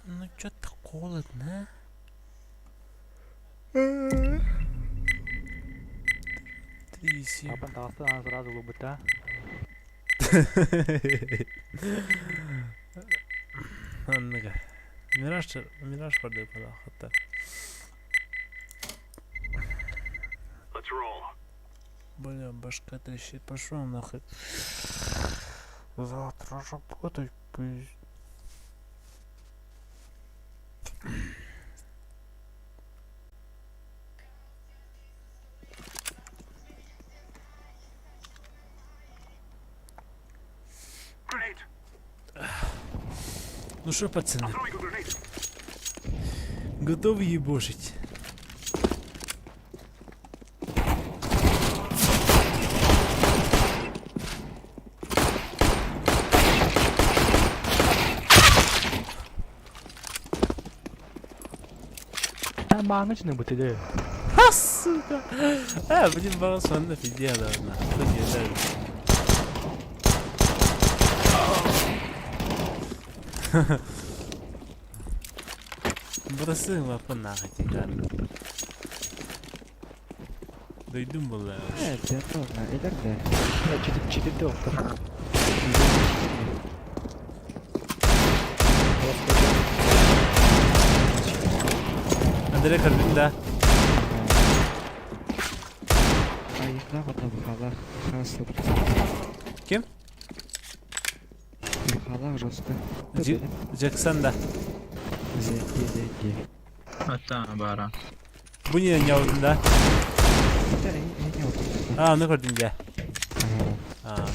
Ну чё-то холодно. Три семь. Папа таста сразу лубыта. Анныга. Мираж, Мираж барды бала хатта. Let's roll. Бля, башка трещит. Пошел нахуй. Завтра работать пусть. Grenade. Ну что, пацаны, Throwing a grenade. готовы ебошить? Там мангачный бы ты, да. Ха, сука! А, блин, барон сонно пиздела одна. Бросы лапы нахуй тебя. Дойдум была. Э, да. Четыре, четыре, доктор. Андрей Карбин, да. Айында ғана бұқалақ хас Кем? Бұқалақ жосты. Джексон, да. Зенги, зенги. Hatta bara. Bu niye ne oldun da? А, ну көрдүм дьэ. А.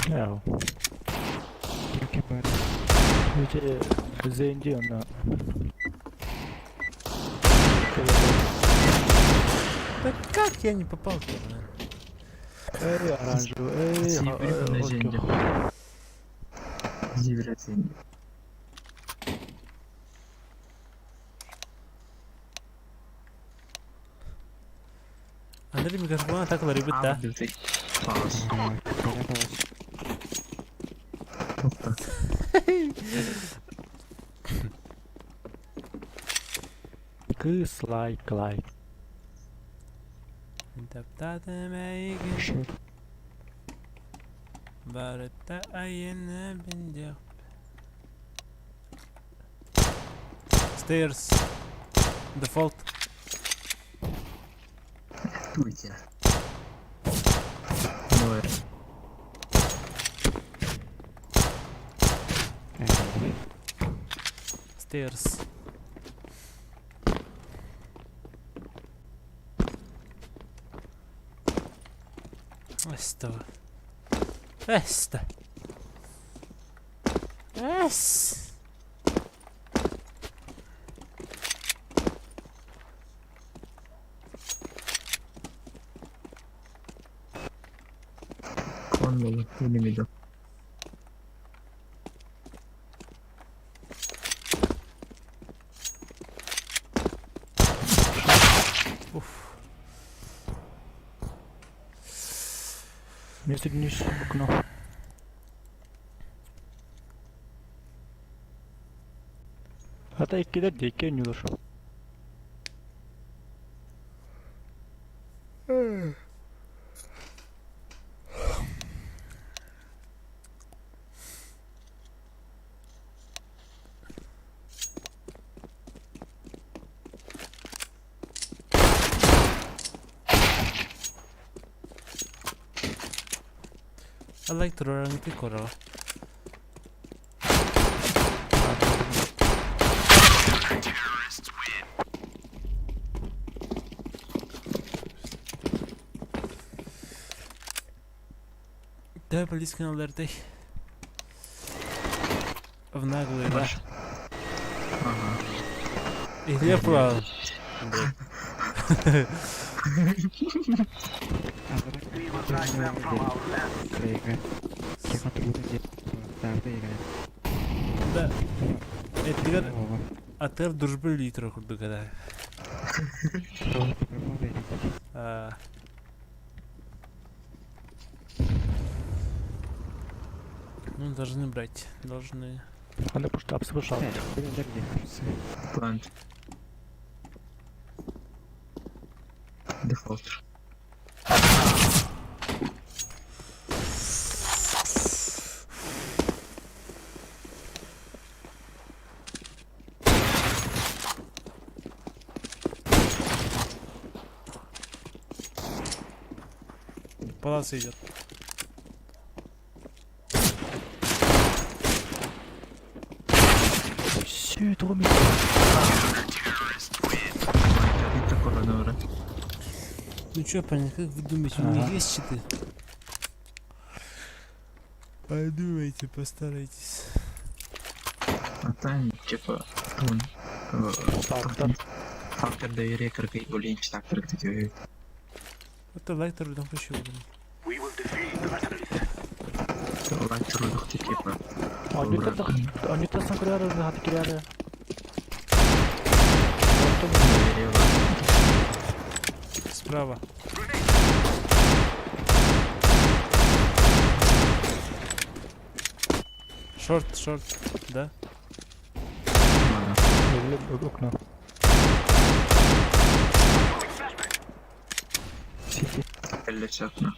Яу. Эти зенди она. Да как я не попал-то, блин? Эй, оранжевый, эй, Зибри на земле. Андрей микрофона так ларыбыт, да? Паус. Кыс, лайк, лайк. Барыта айына бенде. Stairs. Default. Туйте. Давай. Stairs. Эста. Эста. Эс. Кон был или мидл. Уф. Вместо днищ окно. Ата иккилер диэки өнньүлэр. I like to run the corral. Да, близко на ЛРТ. В наглую, да. Ага. Или правда. Андрей. Да. Эдгар атыр дружбы литр курду когда. А. Ну, должны брать, должны. Аны пушта апсы бушал. Плант. Дефолт. Палац идет. Сүү тугу ми. Это корона. Ну чё, парни, как вы думаете, у них Ага. есть читы? Подумайте, постарайтесь. А там, типа, он... Фактор. Фактор доверия кыргый улинч тактор где Это лайтер там хочу. Лайтер типа. Анюта Анюта сан куряра хаты киряра. Доверие. Справа. Шорт, шорт, да? Окно. Лечетно.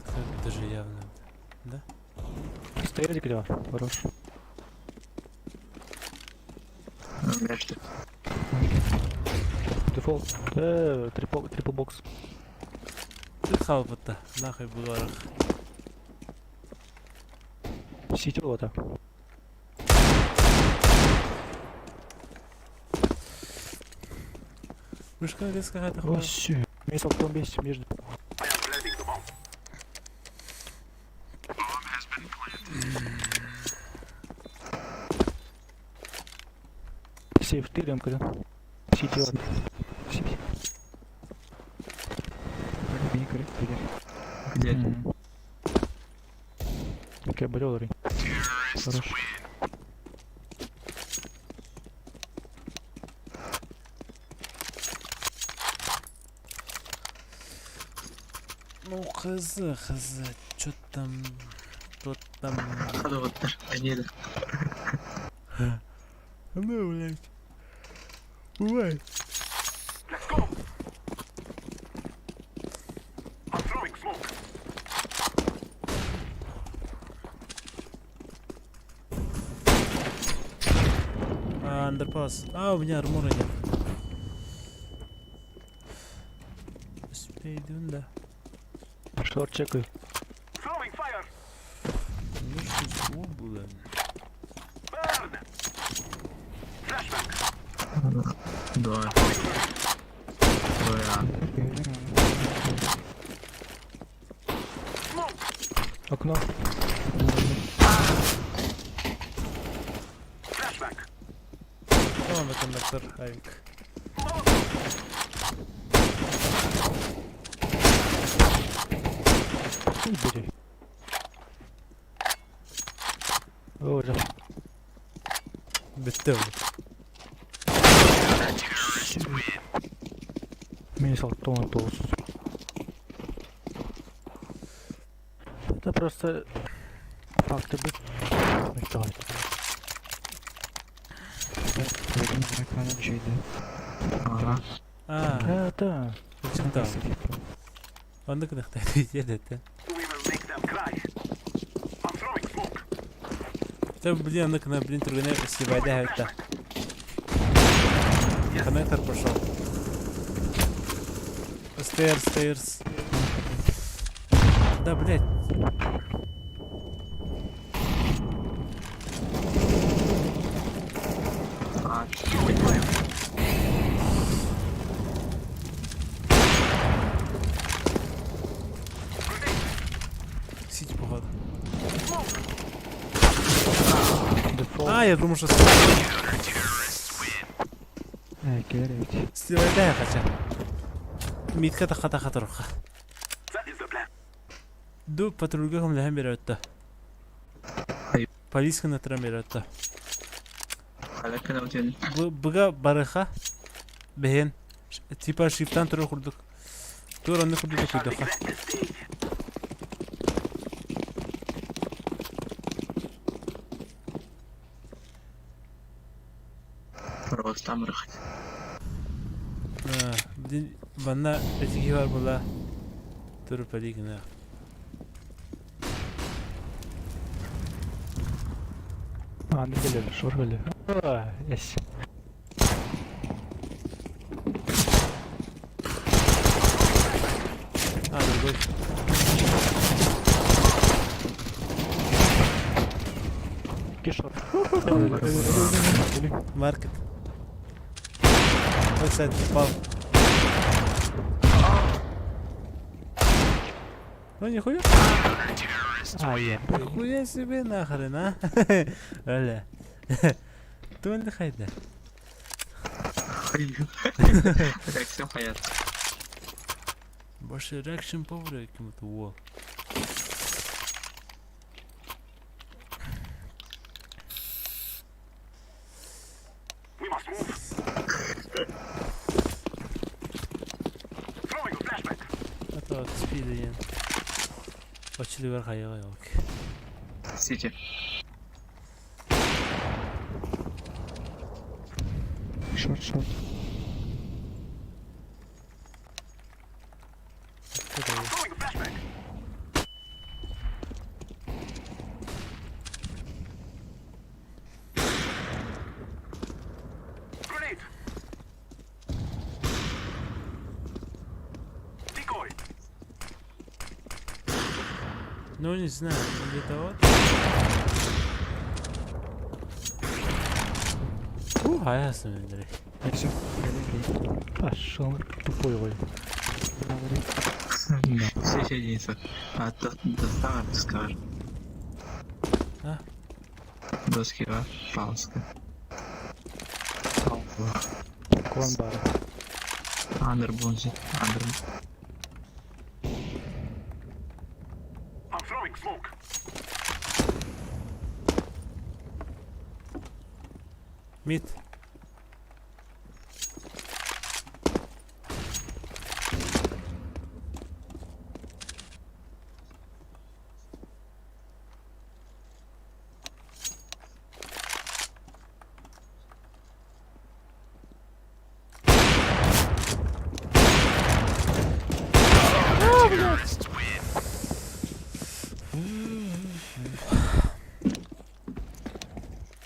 Это даже явно. Стояли где? Хорош. Между. Дефолт. Трипл трипл бокс. Ты халпа-то, нахуй бугарах. Сити буолбата. Вышка резко хата. Ось. Минус 15 между. Сейф ты ремка, да? Сити вот. Сити. Где? Окей, болел ры. Хорош. Ну, хз, хз, чё там, кто там. Хадоваттар. Они Ну, блядь. Бывает. Let's go. I'm throwing smoke. А, андерпас. А, у меня армора нет. Успей, да. Шорт чекай. Throwing fire. Ну что, блин. Burn. Flashbang. Да. Да. Smoke. Окно. Flashbang. О, на коннектор, авик. Ой, бери. О, да. Беттел. Минус 69. Это просто факты бы. Ага. А, Да, да. зачем там? Он так едет, We will make them cry. I'm throwing smoke. Да, блин, ну-ка, на, блин, тургане сливайда это. Коннектор пошел. Stairs, stairs. Да, блядь. А, Сити, походу. Дефолт. А, я думал, что сливайда хотя. Митка таха таха турха. That is the plan. Ду патрульгахом лэхэм беретта. Ай. Полиска на трам беретта. Халяка на Быга барыха. Бэхэн. Типа шифтан туру курдук. Тур анны курдук Shall куйдуха. regret this day. Просто там рыхать. Блин, ванна этики бар була. Тур полигна. А, не были, шорт были. А, есть. А, другой. Кишор. Маркет. Вот, кстати, попал. Ну нихуя. А, е. Нихуя себе нахрен, а? Оля. Тун хайда. Так, все хаят. Больше реакшн повара каким-то во. We must move. Throwing a flashbang. Это вот спид один. Очилигар хайга yok. Сити. Шорт, шорт. Throwing a flashbang. Grenade. Decoy. Ну не знаю, где-то вот. Хайасын өлдөрүй. Все, Пошел тупой ой. Все единица. А то достал, скажешь. А? Доски, а? Пауска. Клан бара. Андер Бонзи. Андер. I'm throwing smoke. Mid.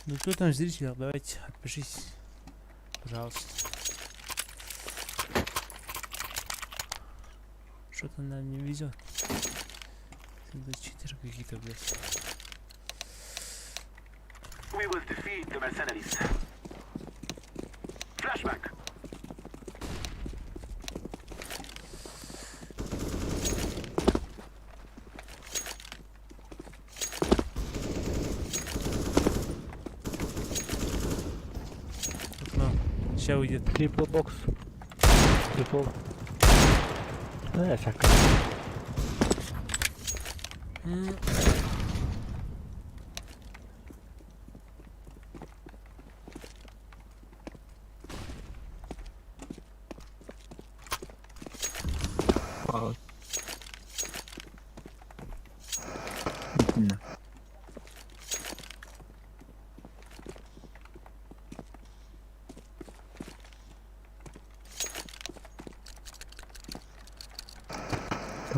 Ну кто там в зрителях, давайте отпишись, пожалуйста. Что-то нам не везет. Это читеры какие-то, блядь. We will defeat the mercenaries. Flashback. Окно. Сейчас уйдет. Трипл бокс. Трипл. Да, всякое. М, Пауз. На.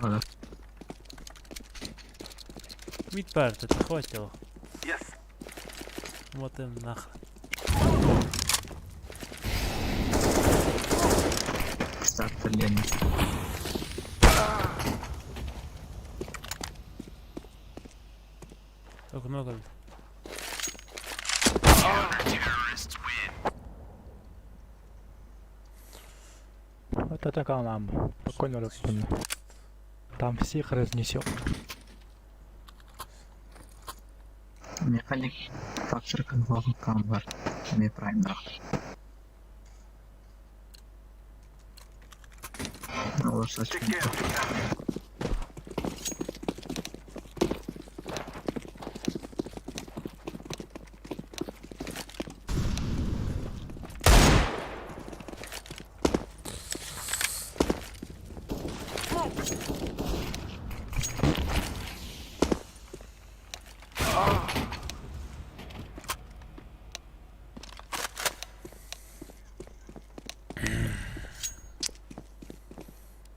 Ладно. Мид парт, это хватило. Yes. Вот им нахрен. Старт Лена. Окно как. Вот это нам. Спокойно распомню. Там всех разнесет. Механик фактор конвол камбар. Не правильно. Ну, Take care of yourself.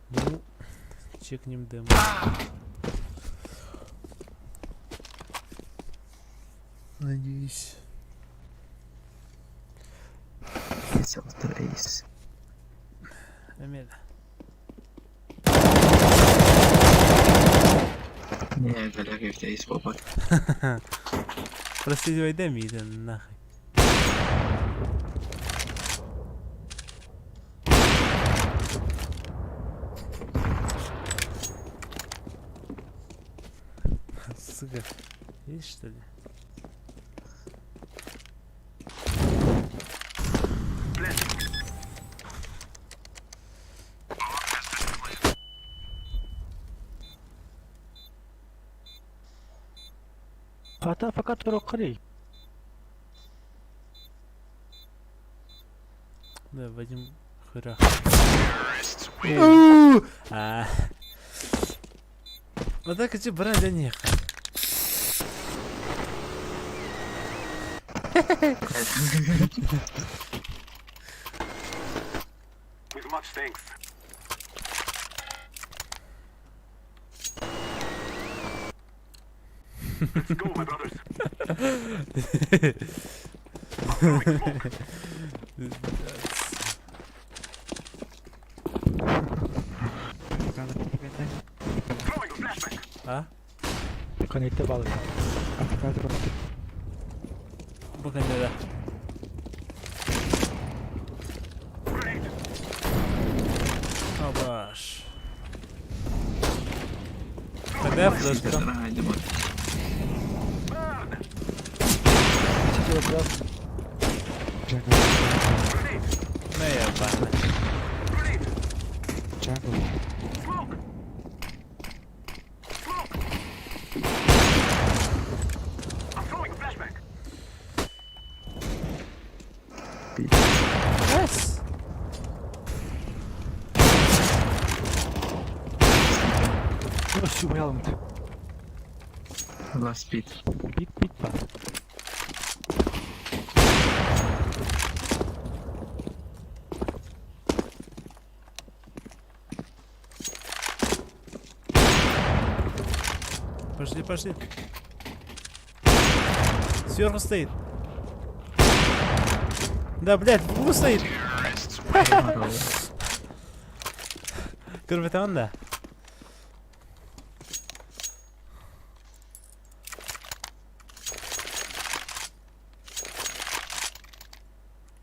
Ну, чекнем демо. Надеюсь. Эйс. Амель. Не, бля, как эйс попад. Прости, войдем и нахуй. Сука, есть что ли? Ата пока турок Да, Вадим Хырах. А. Вот так эти брать не. With much thanks. Let's go, my brothers. I'm throwing smoke. Throwing a flashbang. А? Коннекты баллы. Пока не да. Шабаш. Когда флешка? Не, я бана. Yes! Субаялым. Last pit. Пит пит па. Пошли, пошли. Сверху стоит. Да, блядь, в углу стоит. Көрбөтөҕүн да?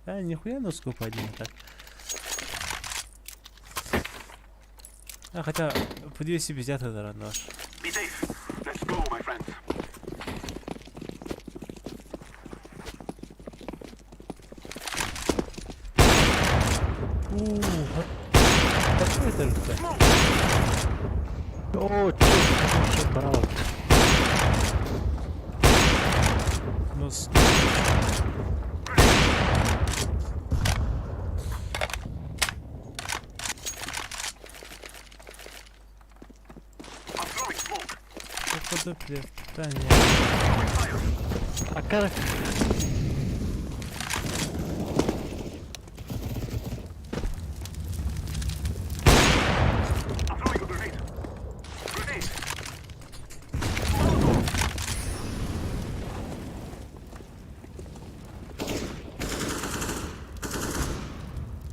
А, нихуя носкоп один так. А, хотя, по 250 это наш. Be safe. Let's go, my friends. У, какой это же? О, чё, чё, барал. Нос. I'm throwing smoke. Походу, блядь, да нет. А как? I'm throwing a grenade. Grenade.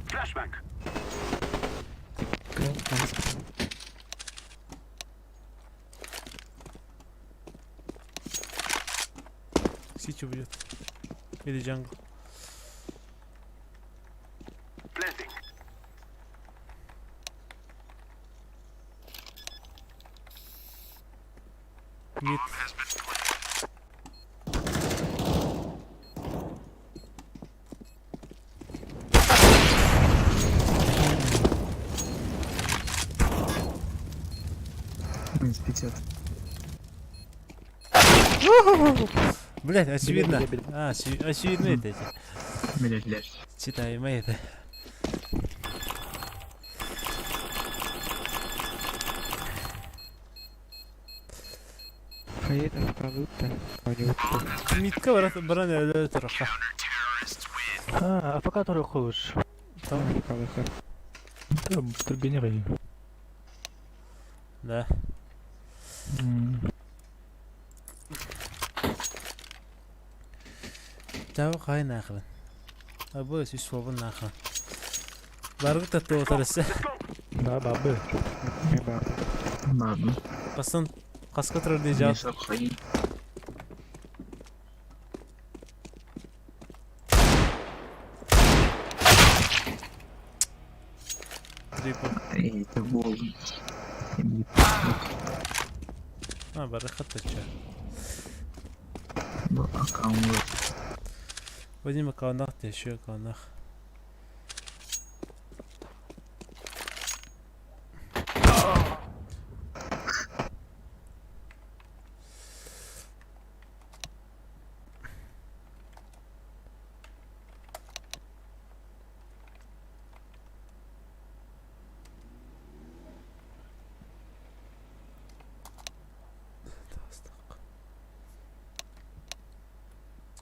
Flashbang. Сити убьет. Или jungle. Planting. Mid. Минус 50. Блядь, очевидно. Бля, бля, бля. А, очевидно это эти. Блять, блять. Читаем это. Мидка брат, баран өлө турха. А, а пока который ходишь. Там, Там турбинировали. да. Тау кай нахрен. А бу сүс свобын нахрен. Баргы татты отырысы. Да, бабы. Ладно. Кастан каска турар дей жаап. Мешок Трипл. Эй, это бол. А, бары хатта ча. Бу аккаунт. Вадим аккаунтах еще аккаунтах.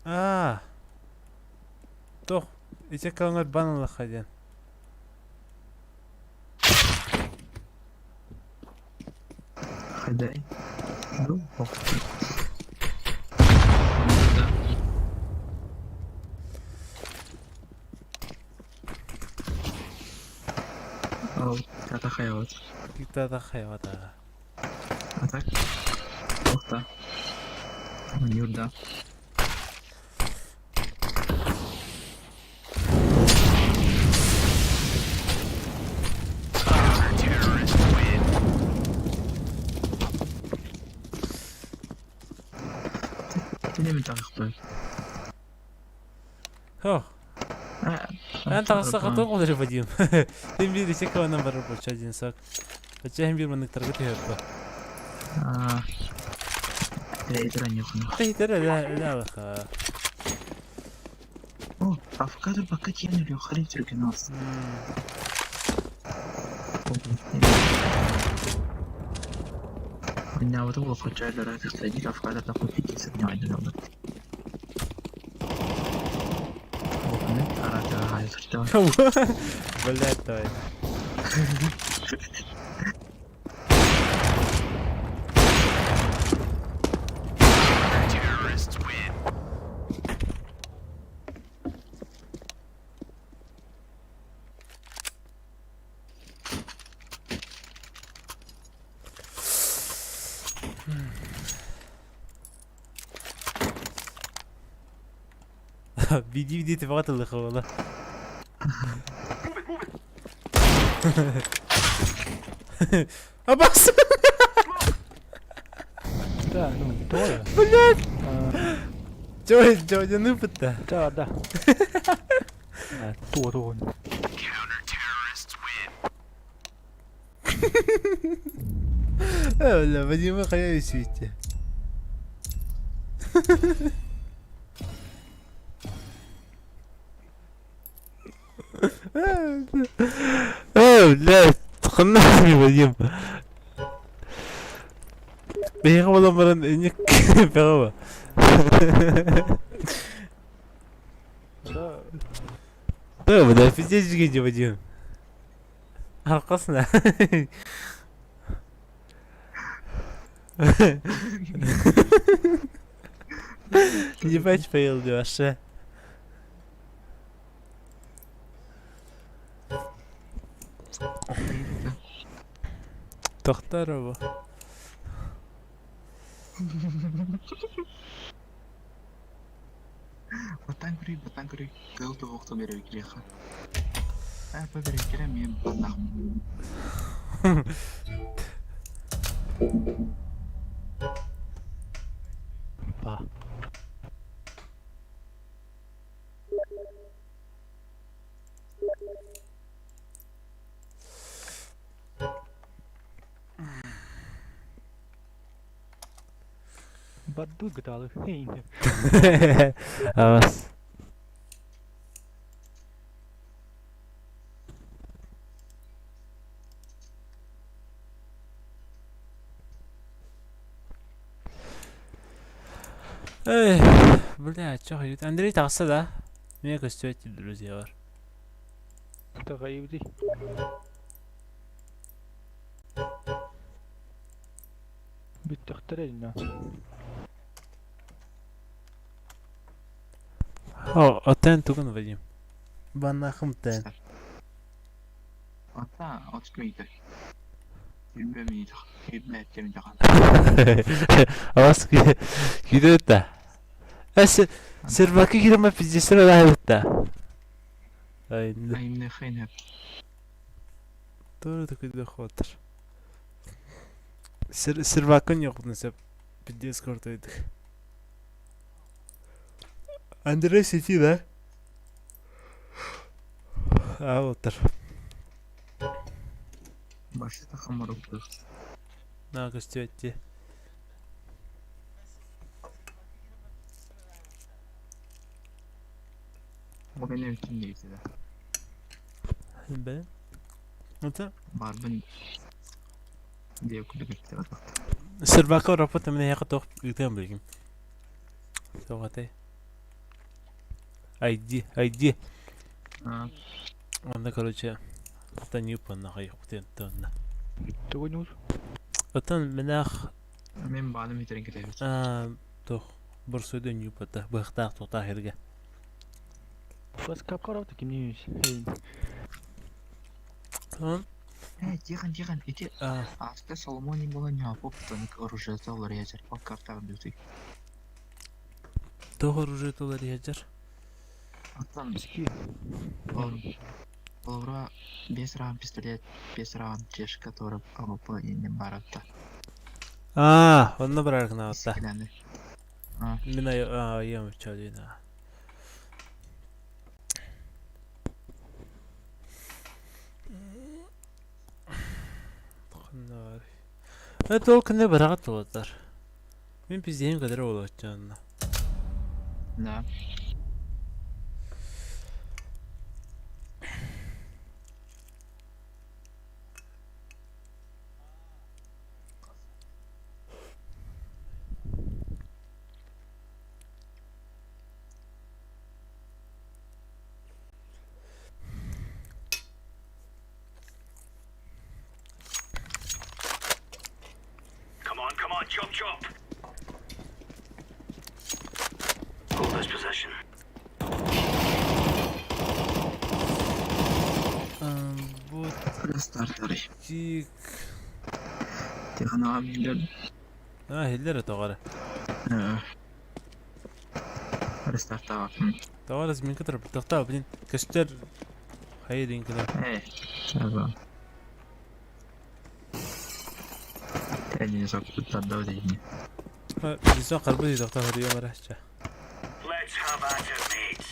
А. Тох, ити калыңар баналаха диэн. Хадай. Ну, ох. Да. Ал, тата хайват. Тата хайвата. А так? Охта. Юрда. Хин таҕыспыт. Хо. Эн таҕыста хатык олору Вадим. Хин биир ичек каванан барар боча один сак. Бача хин биир манныктарга түһэрбэ. Тахитер эле алаха. О, авокадо пока тиэн өлүөххэ түргэн алсын. Онньаабыта буолуохха тахсайдык авокадо купить Блять, давай. Биди-биди типаҕа тыллыха буола. Абас! Да, ну, тоже. Блядь! Чё, чё, не пытта? Да, да. Туо, туо. Бля, Вадима хайа үсүйте. Э, блядь, ханна Вадим. Биһиги буолан баран инник бөҕө. Да. Да, бля, пиздец жигенде Вадим. Арқасына. Ебать поел вообще. Тохтарова. Батан көрүй, батан көрүй. Кыл туохта беребикириэхэ. Апа береккere мен баннахым. Па. Баду гыталы. Авас. Эй, бля, чё ходит? Андрей таҕыста да? Мне көстүбэт друзья бар. Таҕайыбыты. Бүттэхтэрэ инна. О, отен тугун Вадим. Баннахым тен. Ата, отчмейді. Билбемейді. Билбемейді. Авас күйдөт Эс серваки кирема пиздесер лайбытта. Ай, Айымны хейнеп. Тоже такой доход. Сер сервакын yok nasip. Пиздец крутой. Андрей сети, да? А, вот тар. Башы тахамар упты. На, көстүөтти. Боган өтін дейсі да. Бе. Это Барбын деп күліп атақты. сервака рапорт мен яка тоқ үтен билгим. Тоғатай. ID, ID. Анда, короче, ата не упанна хай хутен тонна. Тугунур. Отан менах Мен баным итерин кетебит. а тох борсойдо не упата бахтах тота херге. Бас капкарап кимнейс. Тон Э, тихан, тихан, ити а аста Соломони була не поптанк оружие залар язер. Ол картагын дүтүй. тох оружие толар язар. Аттан Ски. Олора бес раунд пистолет, бес раунд чешка торып АВП инне баратта. А, онна барар гына атта. Искиләнде. Мин айыам чалина. Это ол күнне быраҕат туолаттар. Мин пиздейим кадыр буолуоччу Да. Come on, come on, chop chop. Hold this position. Стартары. Бутик. Тихонаҕа миилэр. А, хиллер тоҕо Рестартаабаппын. Тоҕо разминка турбут. Блин, көстөр хайы динкилер. Э, саба. Тэнни соккуттарда дейни. Бизон карбы доктор хорио марача. Let's have at it, mates.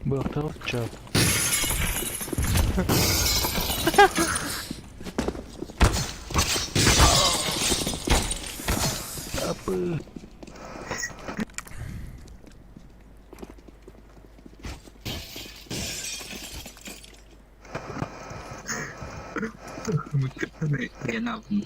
Быахтар чап. Апы. Мыккытаны генабын.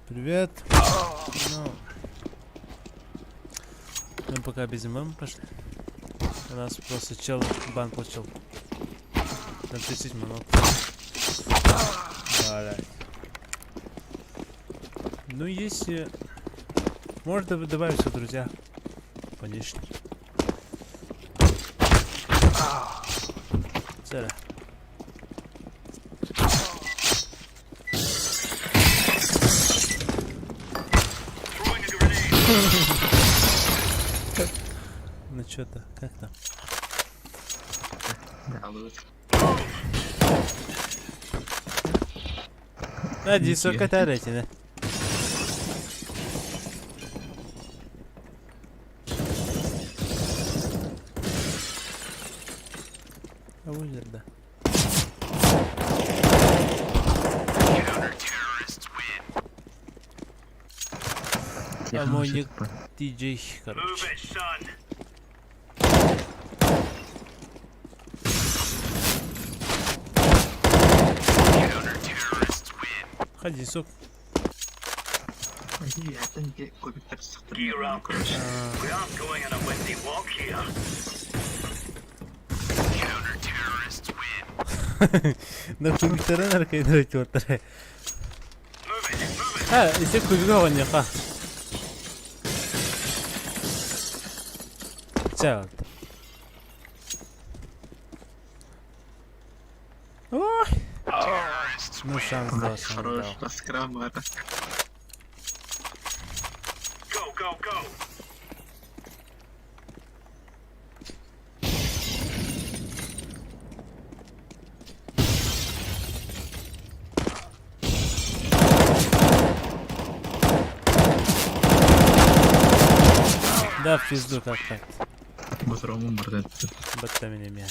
Привет. Ну, мы пока без ММ пошли. У нас просто чел бан получил. На 30 минут. Блядь. Ну, если... Можно добавиться, друзья. Конечно. Царя. Throwing a grenade. Ну что-то, как там? Да, вот. А, дисок это А вот да. А мой ник DJ, Move короче. it, son. Ходи, сок. Gear up. We aren't going on a windy walk here. На кубиктарын аркайдыр чуортар. Move it, move it. Ha, ise кубига оонньуха. Чао. Ой. Ну шанс дал, шанс Хорош, дал. раскрамара. Go, go, go. Да, в пизду как так. Ботрому мордет. Батта меня меня.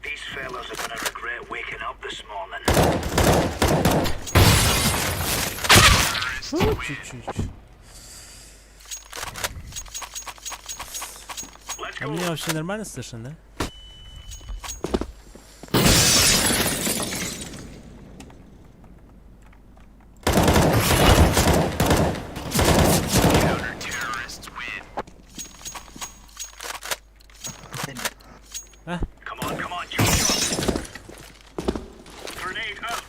These fellas are gonna regret waking up this morning. Ну, чуть-чуть. Let's А go. меня вообще нормально слышно, да? Come on, come on, chop chop. Grenade out.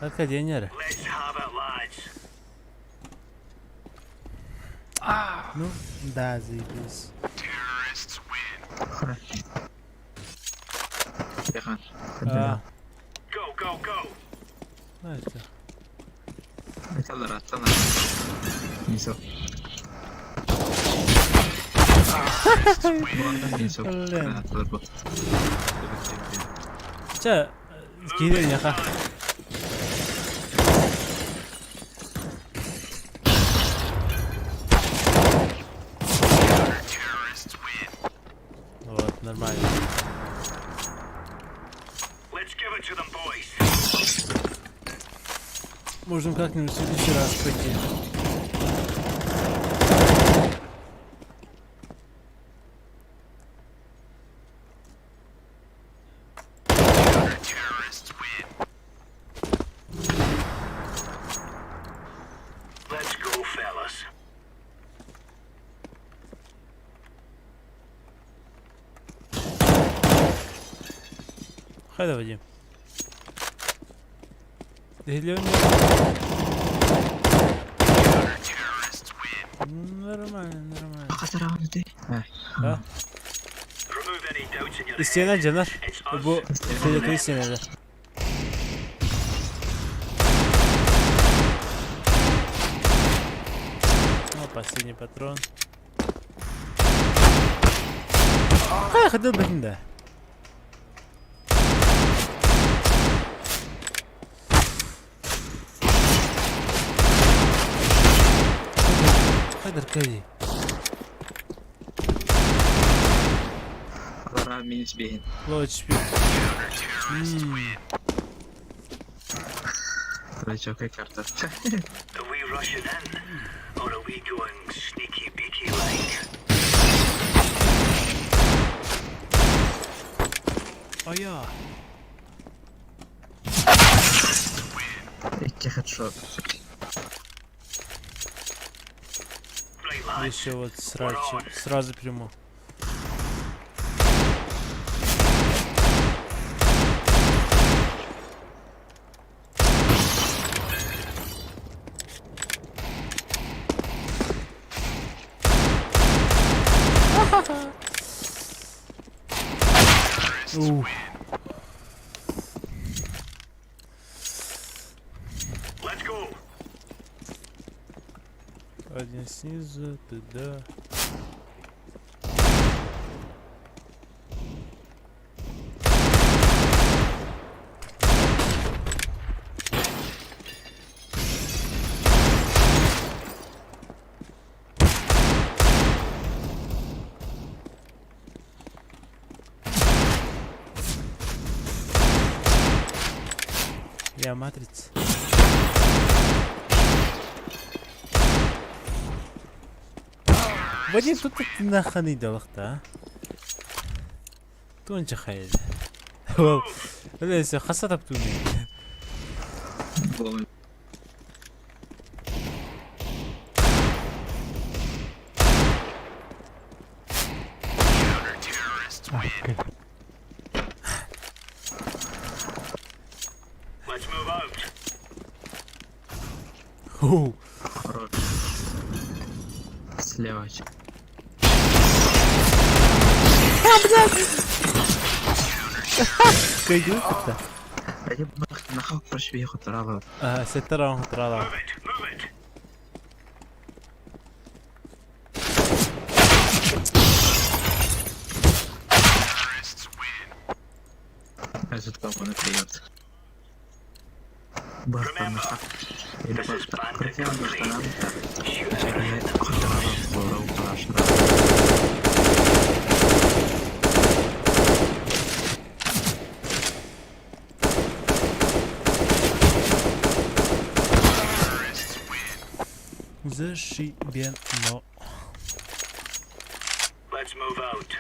Академия. Ну, да, заебись. А. А, это. Блин. Чэ, киириэхэ. Вот, нормально. Можем как-нибудь в следующий раз пойти. Хайда, Вадим. Нормально, нормально. А? Истиэнэ дьонор. Бу фиолетовый истиэнэлэр. Ну, последний патрон. Ха, хотел бы да. Хайдар Аркадий. Ловит шпик. Are we rushing in, or are we going sneaky beaky like? А я. Right, lads. Еще вот сразу, сразу приму. Ух. Let's go. Один снизу, туда. Я матрица. Вадим, тут наханы далахта. Тунча хайд. Лесе хаса таптуни. Let's move out. Ху. Слева. Кайдюта. Сеттара трала. Move it. Move it. This is Bandit 3. Shoot Зашибенно. Let's move out.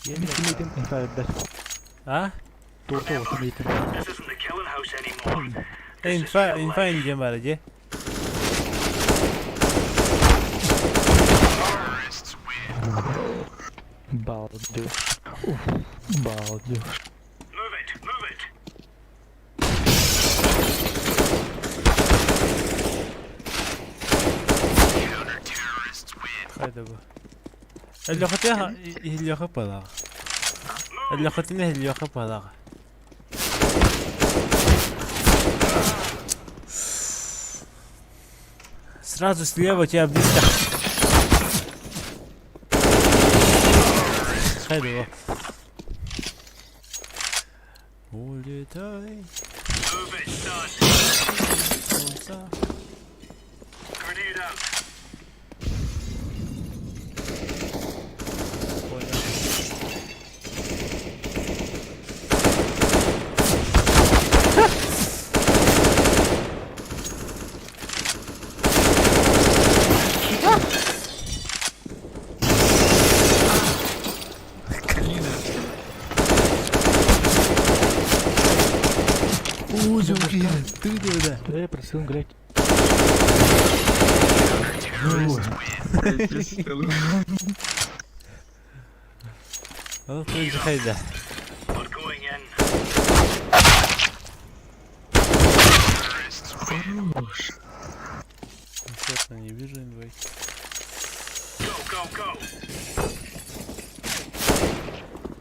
Мин кимитин инфардар. А? Туох отун ыйтын. Инфа, инфа диэн баар дии. Балдеж. Уф, балдеж. Хайда бу. Эллэхэтэ иһиллиэхэ палаҕа. Эллэхэтинэ иһиллиэхэ палаҕа. Сразу слева тебя близко. Хайда Улетай. Солнца. Понял. Ты да. Э, просил, блядь. Ол хайда. Хорош. Честно, не вижу инвайт.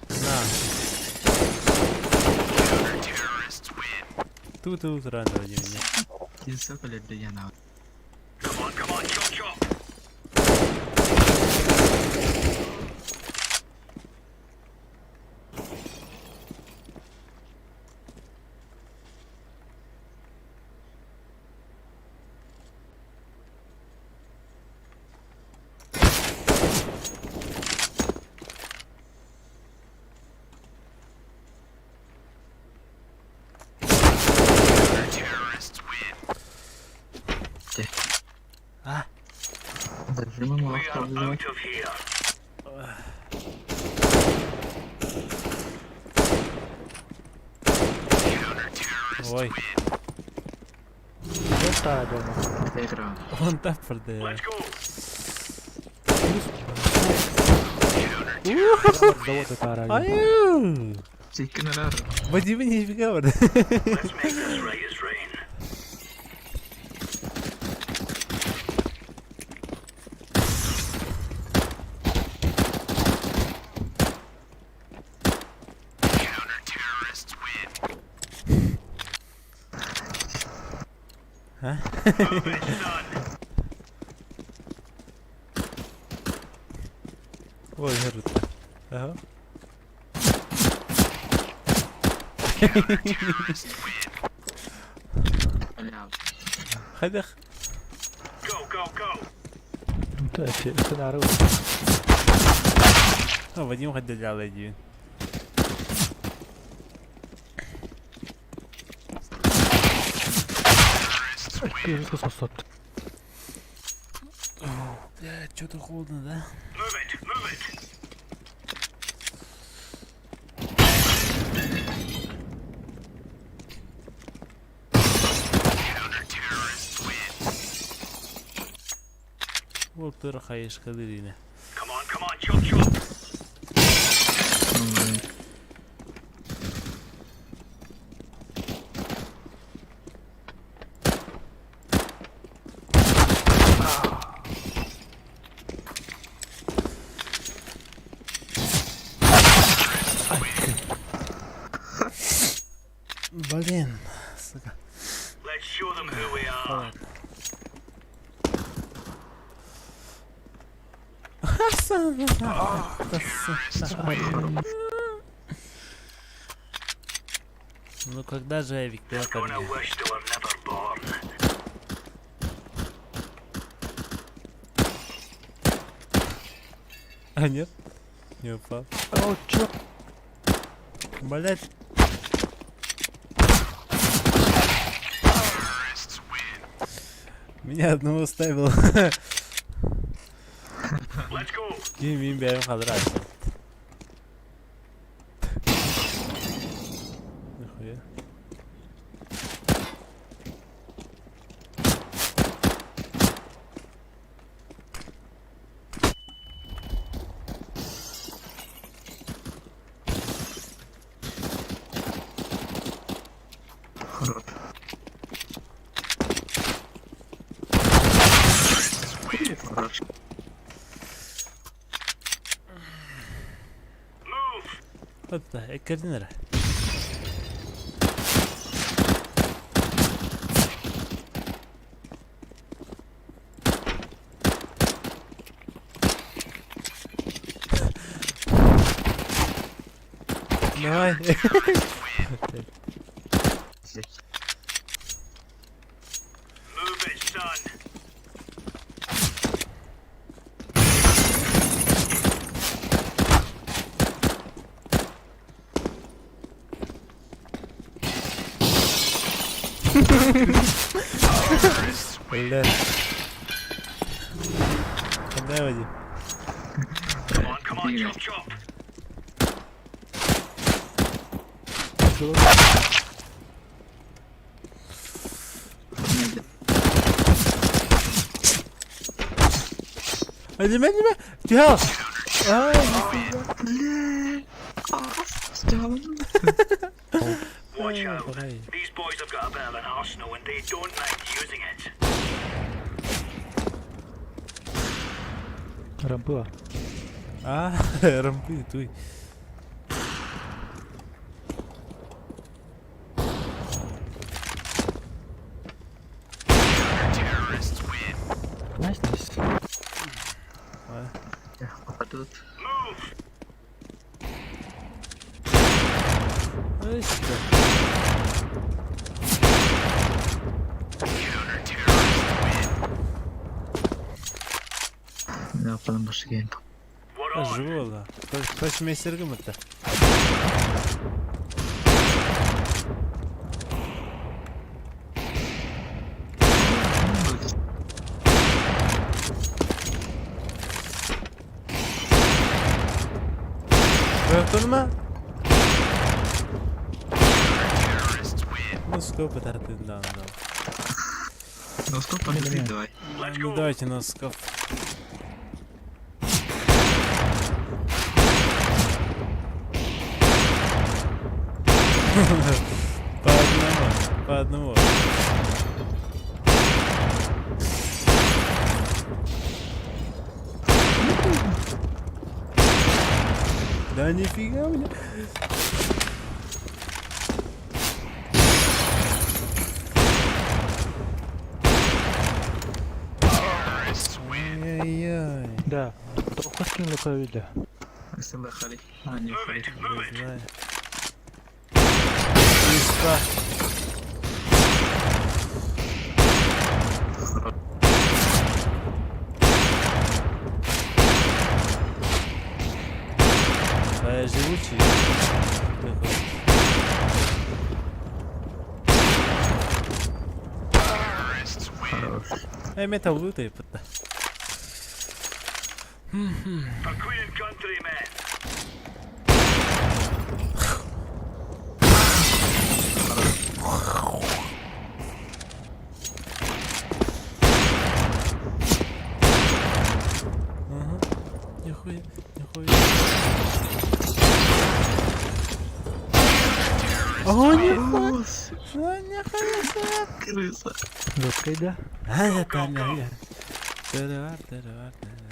На. Тут тут рано меня. Килсэ кэлэрдэ А? Ой, Это дома. он так продает. Завод это орали. Аю! Вадим не нифига. А? Ой, Наруто. Ага. Хайдах. Это народ. А, Вадим хотел иди. Бля, что-то холодно, да? Вот хайышка дырина. Блин, сука. Ладно. Ну когда же Эвик была ко мне? А нет? Не упал. О, чё? Блять. Меня одного ставил. Ким бәрін қалдырады. Хорош. Отта, эккирдин эрэ. Давай. Move it, son. Бля. Ханна Вадим? Come on, come on, chop chop. Вадим, Вадим, Тихо! Ай, Watch out. давай. These boys have got a bit of an arsenal and they don't mind using it. Рампыла. А, рампы, туй. Nice, nice. Попадут. Move. Ай, что? Ne yapalım başka game. We're on. Живола. Kaç mesirgim это? Көрдүң Ну, скоп это ты, да, да. Ну стоп, он давай. Let's Ну, go. давайте на скоп. По одному, по одному. Да нифига мне. Ай-яй-яй. Да. Тоққа скинули көрді. Sen de Halil. Ha ne Move Halil. it, move Не it. знаю. Листа. Да, живучий. Такой. Хорош. Эй, металл лутает, да. For Queen and country, men. Ага. Нихуя, нихуя. О, нихуя! Ну, нихуя себе! Крыса. Жесткий, да? А, это не Теревар, теревар, теревар.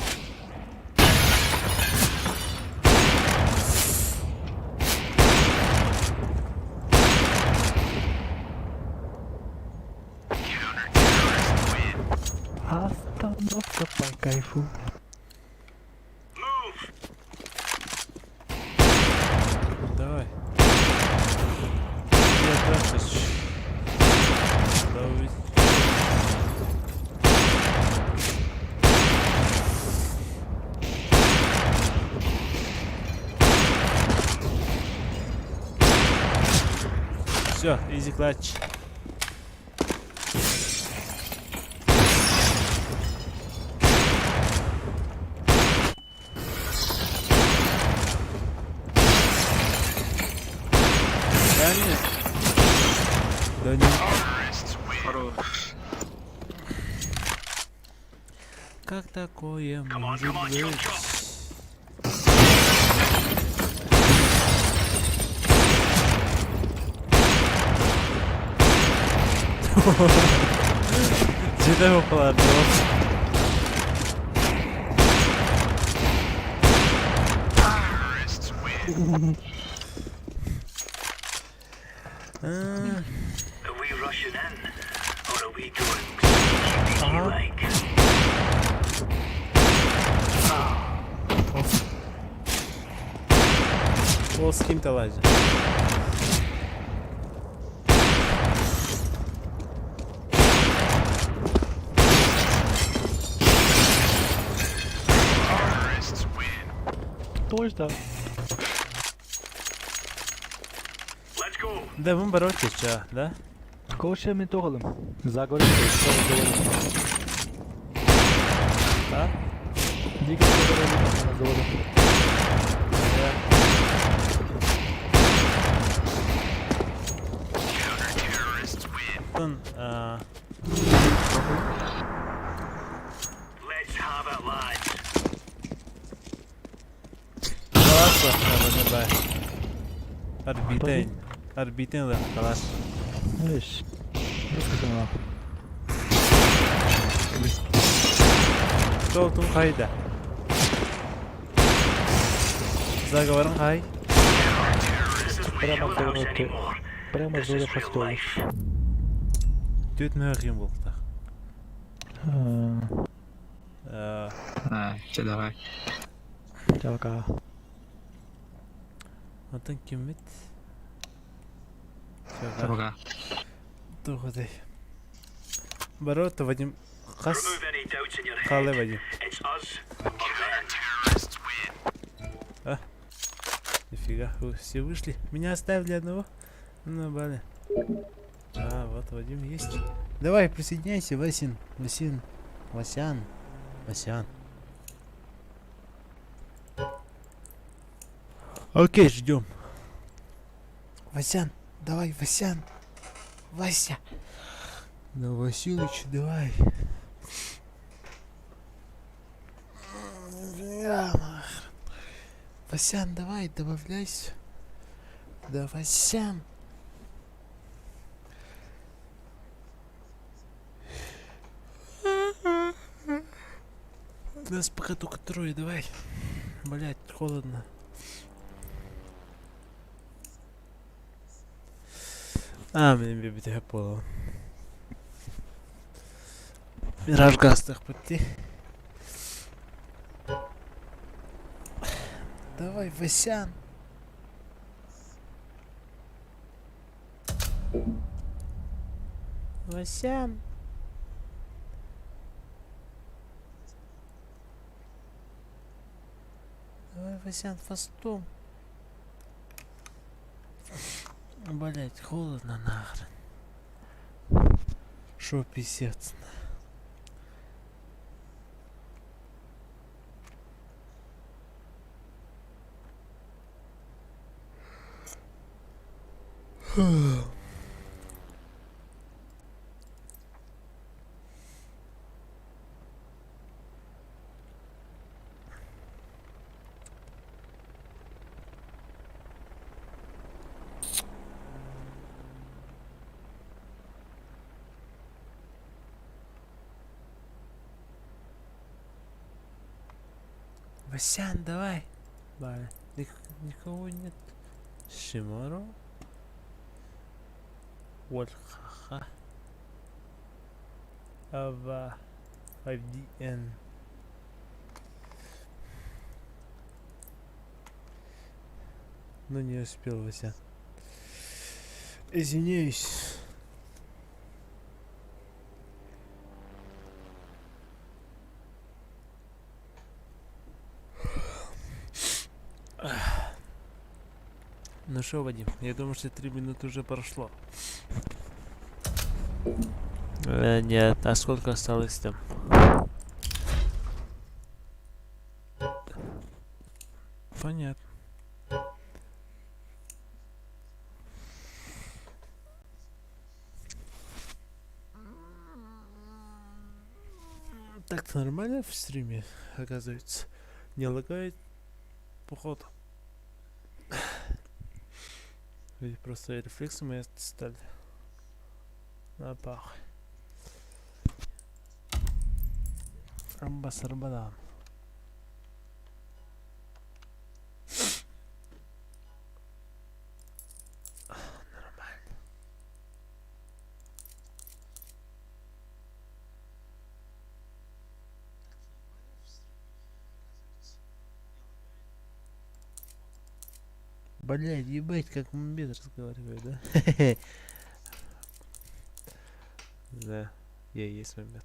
Остановка по кайфу. Move. Давай. Я тоже хочу. Давай. Все, easy clutch. Да нет. Да нет. Хорош. Как такое on, может come on, chop, быть? chop. Cidden o kadar. Are we rushing in, or are we going Ага. like? Ол с кем-то лазит. Точно. Let's go. Да, мы боротесь, да? Коше мен тоғылым. Заговор заговор. Да? Дико заговор. Тын, а, Let's have it, lads. Калаш бар, бар. Орбитен. Орбитен да, калаш. Видишь? Русский Толтун қайда? Заговорың қай? This isn't Прямо Hill в зону House ты- anymore. Прямо в This зону is real постол. life. Төт мөғин болдық. А, че давай. Чавка. Атын киммит? Пока. Туғыдай. Барота Вадим. Қас Remove any doubts in your head. қалай Вадим? It's us or them. Нифига, вы все вышли. Меня оставили одного. Ну, блин. А, вот Вадим есть. Давай, присоединяйся, Васин. Васин. Васян. Васян. Окей, ждем. Васян, давай, Васян. Вася. Ну, Василыч, давай. Бля, нахрен. Васян, давай, добавляйся. Да, Васян. Нас пока только трое, давай. Блять, холодно. А, мне бибите пола. Мираж гастах пути. Давай, Васян. Васян. Давай, Васян, фастом. Блять, холодно нахрен. Шо писец. Васян, давай. Бля, никого нет. Шимару. Вальхаха. Ава. 5DN. Ну не успел, Вася. Извиняюсь. Ну что, Вадим, я думаю, что 3 минуты уже прошло. Нет, а сколько осталось там? Понятно. Так-то нормально в стриме, оказывается. Не лагает, походу. Или просто рефлексы мои стали. На пах. Рамба сарбадан. Блядь, ебать, как мамбет разговаривает, да? Да, я и есть мамбет.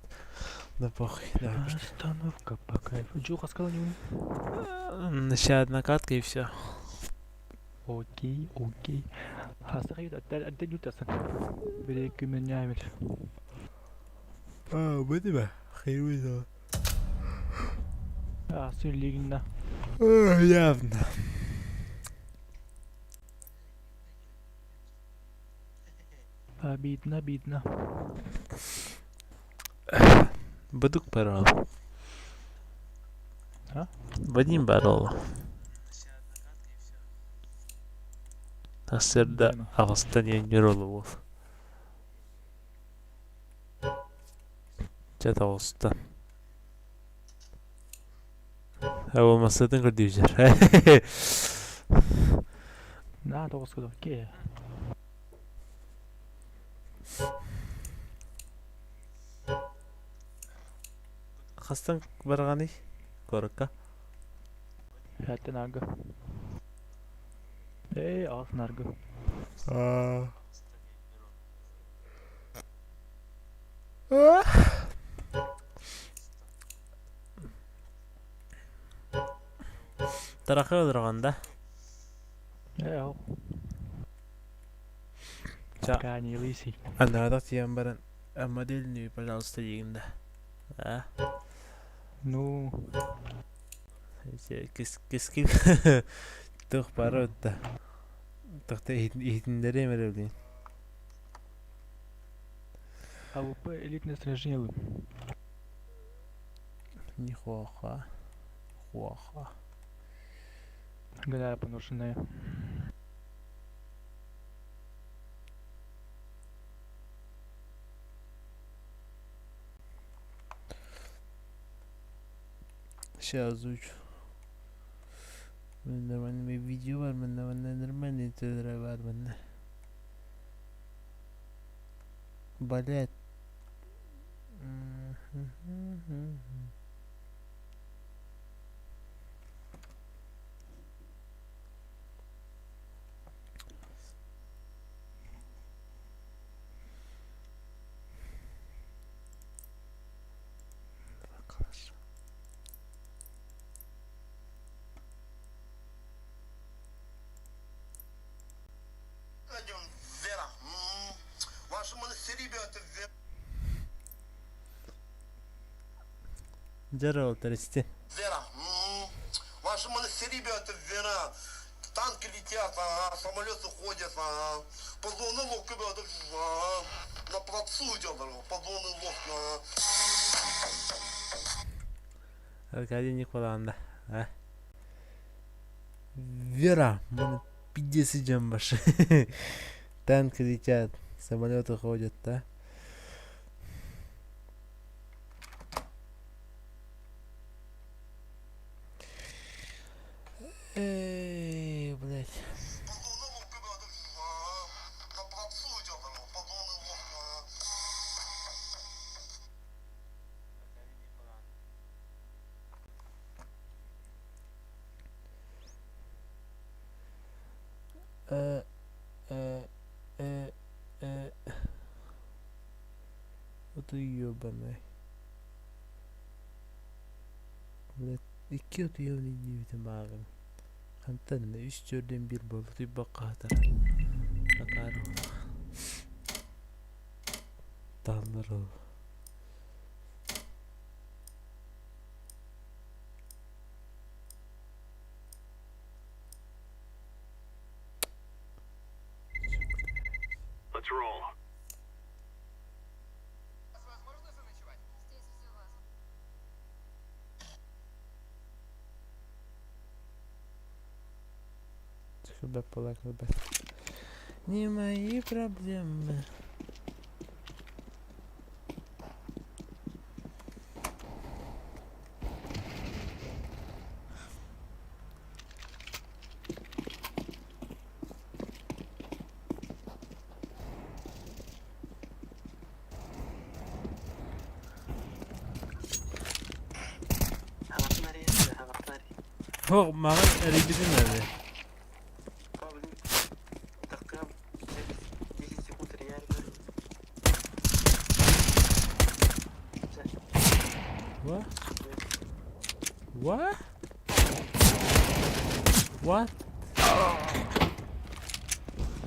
Да похуй, давай пошли. Остановка по кайфу. Джуха сказал не Сейчас одна катка и все. Окей, окей. А, будем? Хервиза. Явно. Обидно, обидно. Бадук барол. А? Вадим барол. Тасырда аҕыстан иэнньэр олугул. Чэ тоҕуста. Буолмасытын көрдүүсэр. На, тоҕуска окей. Хастан барҕаный? Корка. Хэттэн аргы. Эй, аасын аргы. Тарахы олорон да? Ээ, ол. Ча. Кани лысый. Анарах тиийэн баран модельную, пожалуйста, диигин да. А? Ну, Кэскил туох баара да. Тохто иһитиннэриэм эрэ билигин. АВП элитное сражение. Нихуаха. Хуаха. Года поношенная. Сейчас озвучу. Нормальный видео бар, нормальный трейлер бар, Блять. Хорошо. Здорово, Тарасти. Вера, ваши монастыри, ребята, Вера, танки летят, ага, самолеты ходят, ага, подводные лодки, ребята, ага, на плацу идет, подводные лодки, ага. Аркадий Николаевна, а? Вера, мы пиздец идем баши. Танки летят, самолеты ходят, да? Эй, блядь. Подводные лодки, ребята, ага, на плацу идет, подводные лодки, ага. Э, э, э, э. Вот и ёбаный. Блядь, икки утуйабын диэбитим ааҕым. Хантан үс төрдүн биир буолла утуйбакка сытар. Акаары Тааллар ол. Let's roll. Не мои проблемы. О, маған әребеден әлі. What? What? What?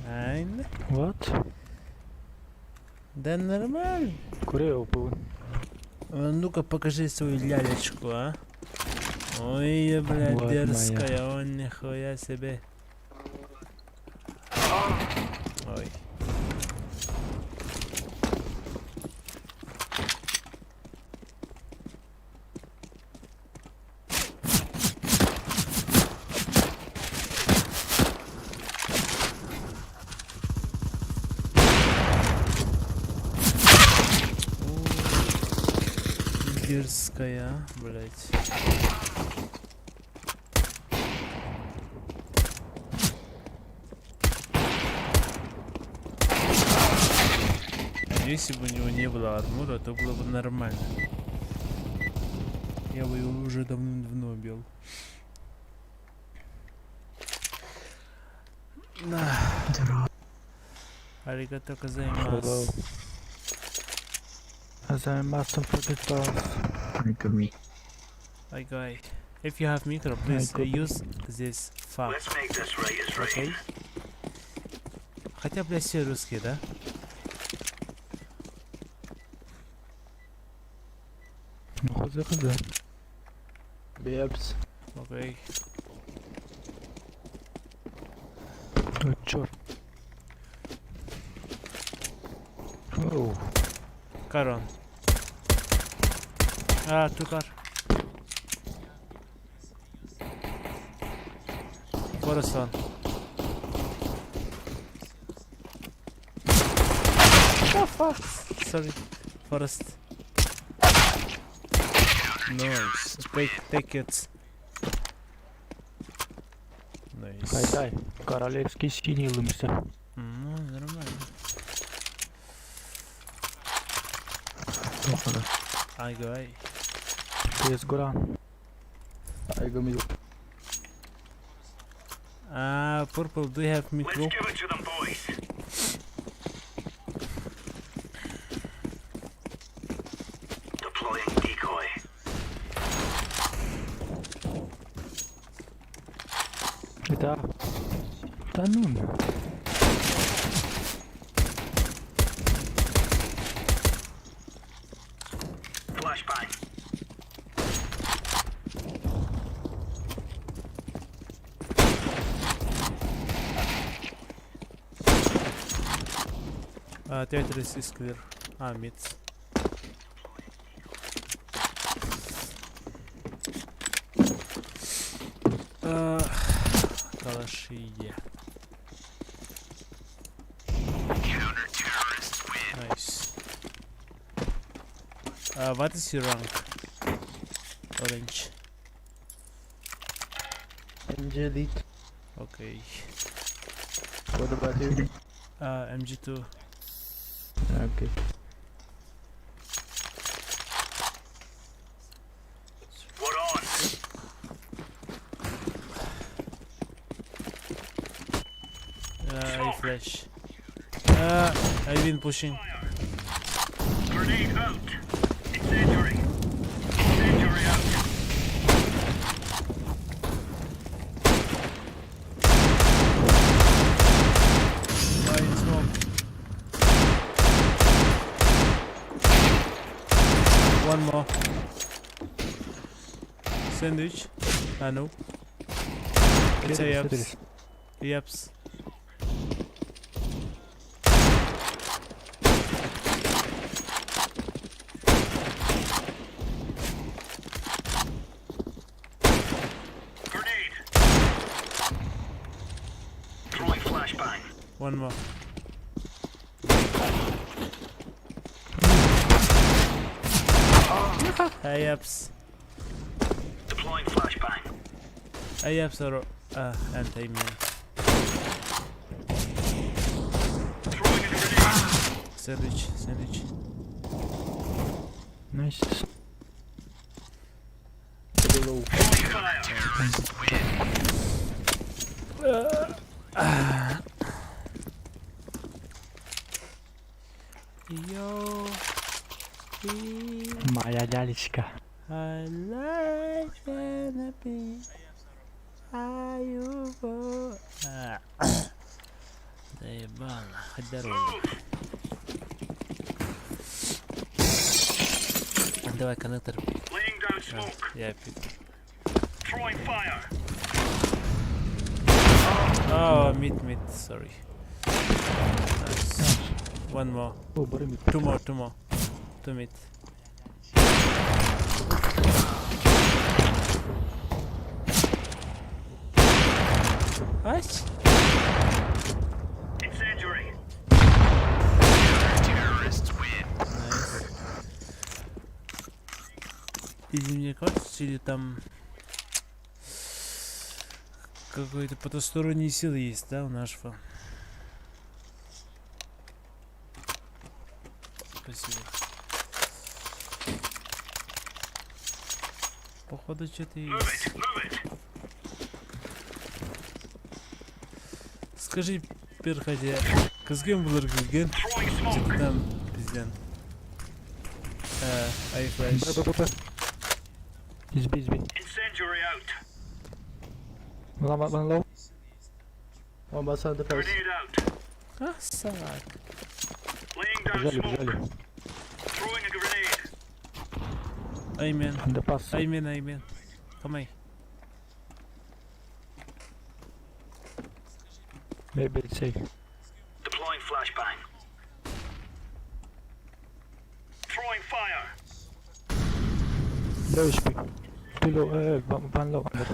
Айн. What? Да нормально. Курил был. А ну-ка покажи свою лялечку, а. Ой, блядь, Вот дерзкая, он нихуя себе. Ой. О, дерзкая, блядь. Если бы у него не было армура, то было бы нормально. Я бы его уже давным-давно убил. На. Аригато гозаимасу. Гозаимасу Ай, guy. If you have micro, please use this fuck. Let's make this right as rain. Okay? Хотя, блядь, все русские, да? Ну, хз, хз. Бепс. Окей. О, черт. Оу. Карон. А, two car. Forest one. Oh fuck. Sorry. Forest. Nice. Take, take it. Nice. Хай-дай. Королевский синий лымся. Ну, нормально. Ай, гай. Без гура. Айгамил. Ah, purple, do you have micro? Let's give it to them, boys. Deploying decoy. Да. Да ну. Flashbang. Tetris is clear. Ah, mid. Калаши. Nice. What is your rank? Orange. MG Elite. Okay. What about you? MG2. Okay. We're on. I flash. I've been pushing. Grenade out. Incendiary. Incendiary out. Fine smoke. One more. Sandwich. I know. It's a yaps. Yaps. Grenade. Throwing flashbang. One more. Yaps. Deploying flashbang. Yaps are anti-man. Throwing a grenade. Sandwich, sandwich. Nice. Below. Throwing fire. Yo. Моя лялечка. I like wanna be I Заебало, хоть дорогу. Давай коннектор. Laying down А, smoke. я пик. Throwing fire. Oh, mid, mid, sorry. Nice. One more. О, бары mid. Two more, two more. Two mid. Ась? Incendiary. Nice. Или мне кажется, или там какой-то потусторонние силы есть, да, у нашего. Спасибо. Походу что-то Move есть. it. Move it. Скажи, перхотя, кызгын булыр кызгын, Throwing smoke. что-то там пизден. Ай Б, флеш. Б, Б, Б. Изби, изби. Incendiary out. One, one low. One bus on the first. Grenade out. А, салак. Laying down Бежали, smoke. бежали. Throwing a grenade. Аймен. Underpass. Аймен, аймен. Come Maybe it's safe. Deploying flashbang. Throwing fire. Low HP. Two low, one low under.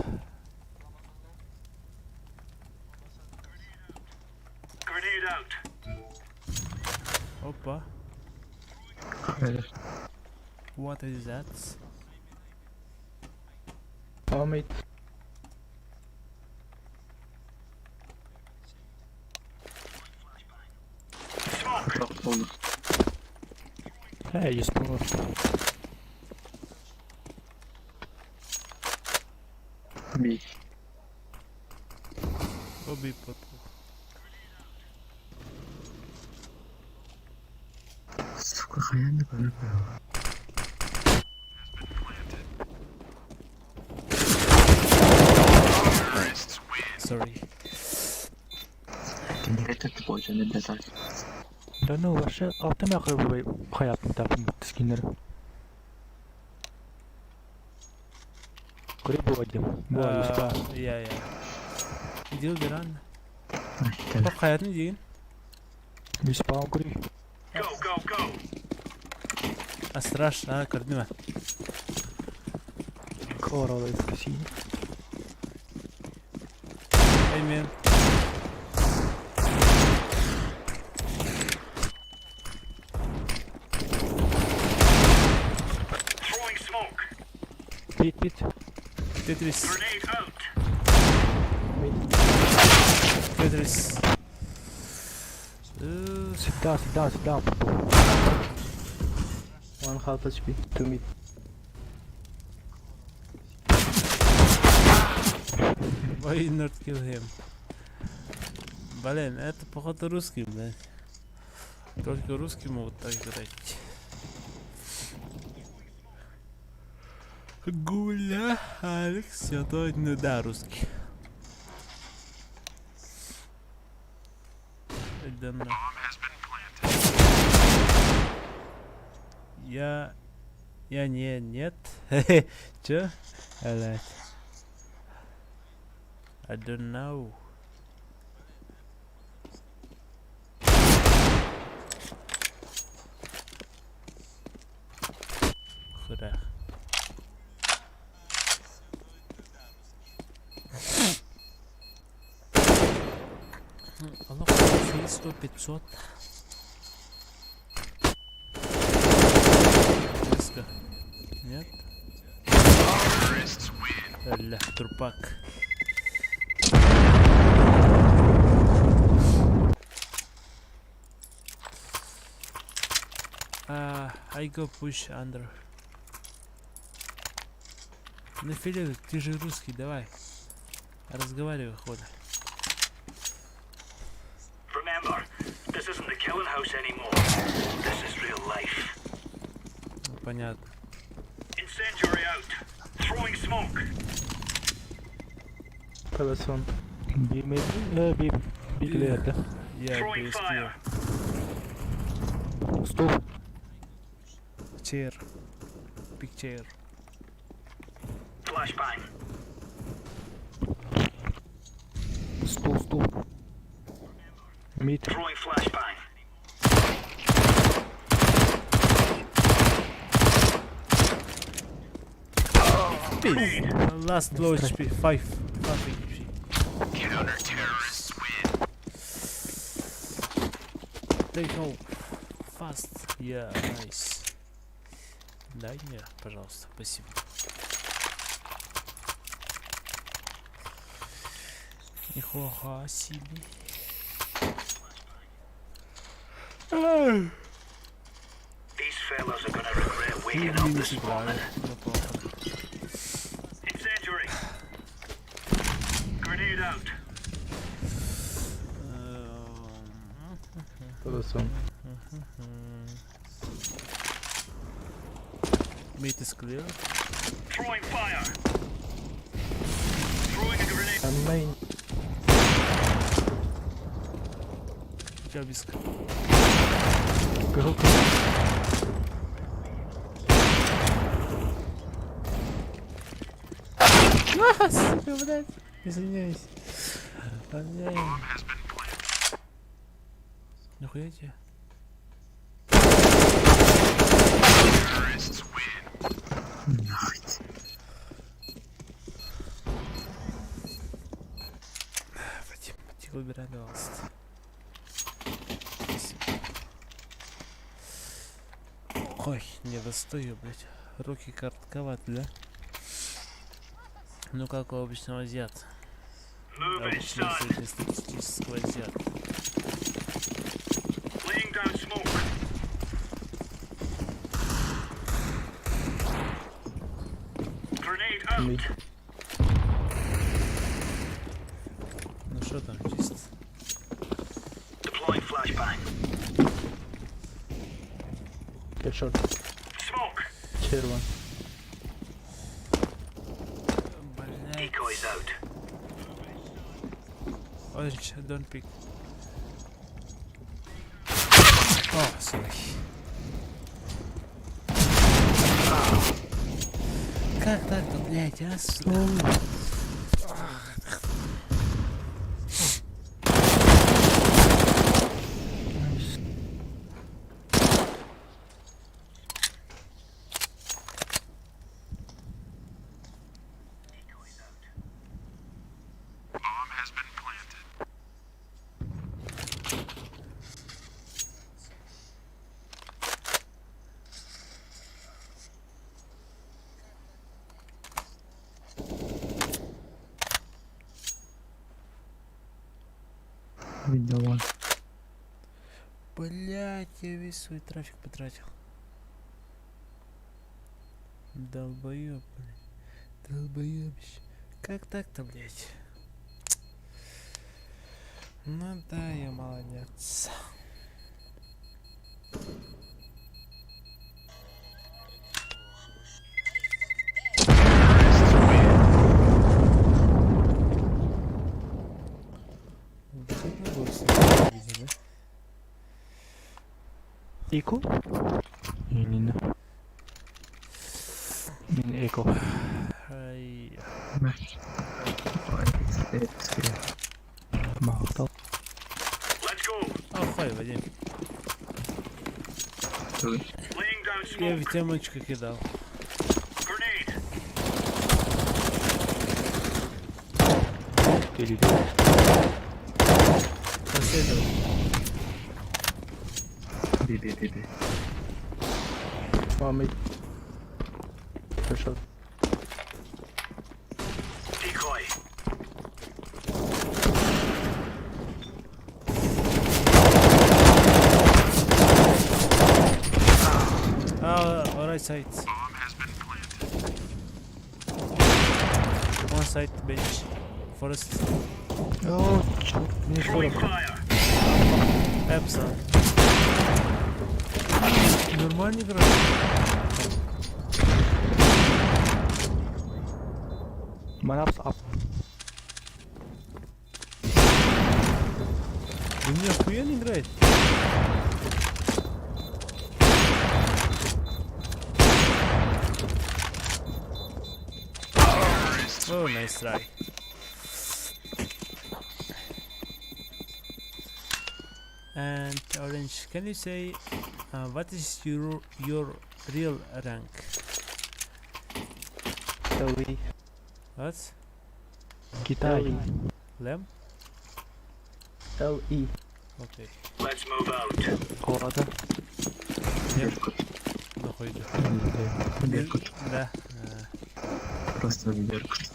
Grenade out. Опа. What is that? One mid. Smoke. Çok oldu. Hey, you spawn. Bir. Оби purple. Сука, хаянды көріп. Sorry. Генератор бойынша не десек. Да ну, вообще, алтын ақыры хаятын тапым скиннер. Көріп Вадим. Буа, юспа. Я, я. Идел Диран. Bak hayatını yiyin. Юспа, көрі. Go, go, go. А страшно, а, көрдің бе? Королы скси. Аймен. Throwing smoke. Пит, пит. Тетрис. Grenade out. Тетрис. Sit down, sit down, sit down. One half HP. Two mid. Why you not kill him? Блин, это походу русский, блядь. Только русские могут так играть. Гуля, Алекс, я то, ну да, русский. Да на. Я... Я не, нет. Чё? Блядь. I don't know. Куда? Алло, 100, 500. Близко. Нет? Ля, трупак. I go push under. Ну, Филипп, ты же русский, давай. Разговаривай, хода. Remember, this isn't the killing house anymore. This is real life. Ну, понятно. Incendiary Palace one. B mid. B. B clear, да? Yeah, B is clear. Стоп. Chair. Big chair. Стул, стул. Mid. Last low HP. 5. 5 HP. Take home. Fast. Yeah, nice. Дай мне, пожалуйста. Спасибо. Нихуя себе. Не сыграли. Неплохо. Palace one. Mid is clear. And main. Job is Go, go. А, сука, блядь. Извиняюсь. Блядь. Нахуя тебе? Вадим, тихо выбирай, пожалуйста. Спасибо. Ой, не достаю, блядь. Руки коротковаты, да? Ну, как у обычного азиата. Обычного среднестатистического азиата. Mid. Ну что там, чисто? Get shot. Chair one. Блядь. Orange, don't pick. Oh, sorry. Как так-то, блядь, а, сука? Nice. Window one. Блядь, я весь свой трафик потратил. Долбоёб, блядь. Долбоёбище. Как так-то, блядь? Ну да, я молодец. Действительно голос не видно, да? Eco? Не-не-не. Не, Eco. Ай, Махтал. Охуй, Вадим. Я в темочку кидал. Или Последовал. B B B B. One mid. Get shot. Ah, right side. One side bench. Forest. О, чё, минус 40. Эпса. Нормально играет. Манапс up. Да не охуенно играет. Oh, nice try. And Orange, can you say what is your real rank? LE. What? Китай. Lem? LE. Okay. Let's move out. Ладно. Нет. Нахуй иду. Беркут. Да. Просто Беркут.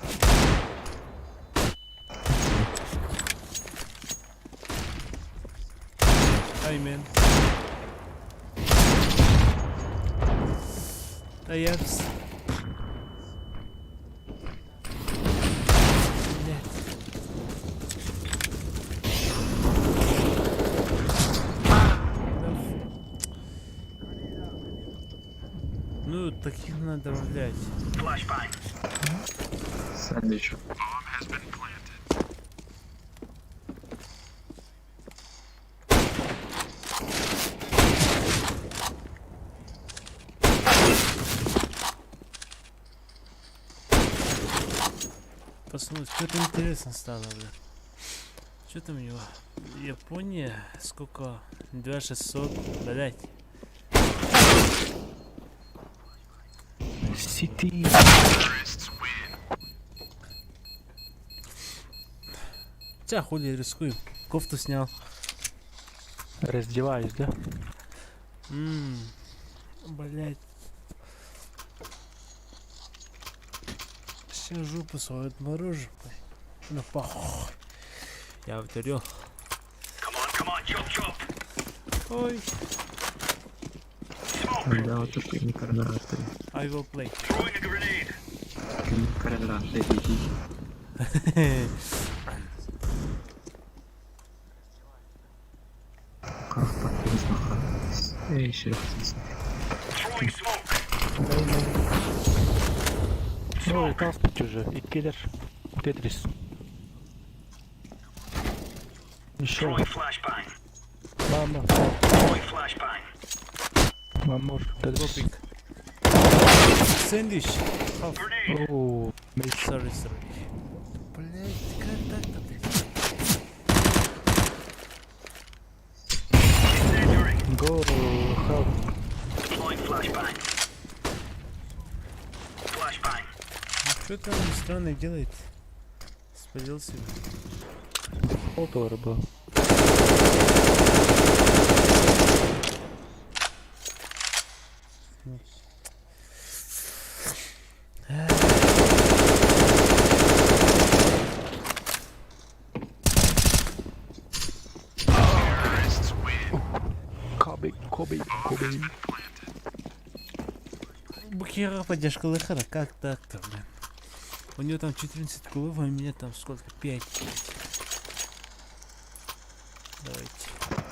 Ай, man. А я... Блядь. Да Ну, таких надо добавлять. Flashbang. Сэндвич. Посмотрим, что-то интересно стало, бля. Что там у него? Япония, сколько? 2600, блять. Сити. Хотя хули рискую. Кофту снял. Раздеваюсь, да? Блять. Сейчас жопу свою отморожу. Блядь. Ну похуй. Я вторил. Come on, come on, chop chop. Ой. Smoke. Да, вот только не координаты. I will play. Throwing a grenade. Не координаты, иди. Эй, еще Throwing smoke. Ну, таспить уже. И киллер. Тетрис. Еще. Throwing flashbang. Мама. Throwing flashbang. Мама. Тетрис. Топик. Сэндвич. Half. Grenade. О, меч. Sorry, sorry. Блять, как так-то, блядь? Incendiary. Go, help. Deploying flashbang. Flashbang. Что там странное делает? Спалился. Полтора был. Kobe, Kobe, Kobe. Букера поддержка Лехара, как так-то, блин? У него там 14 кулов, а у меня там сколько? 5.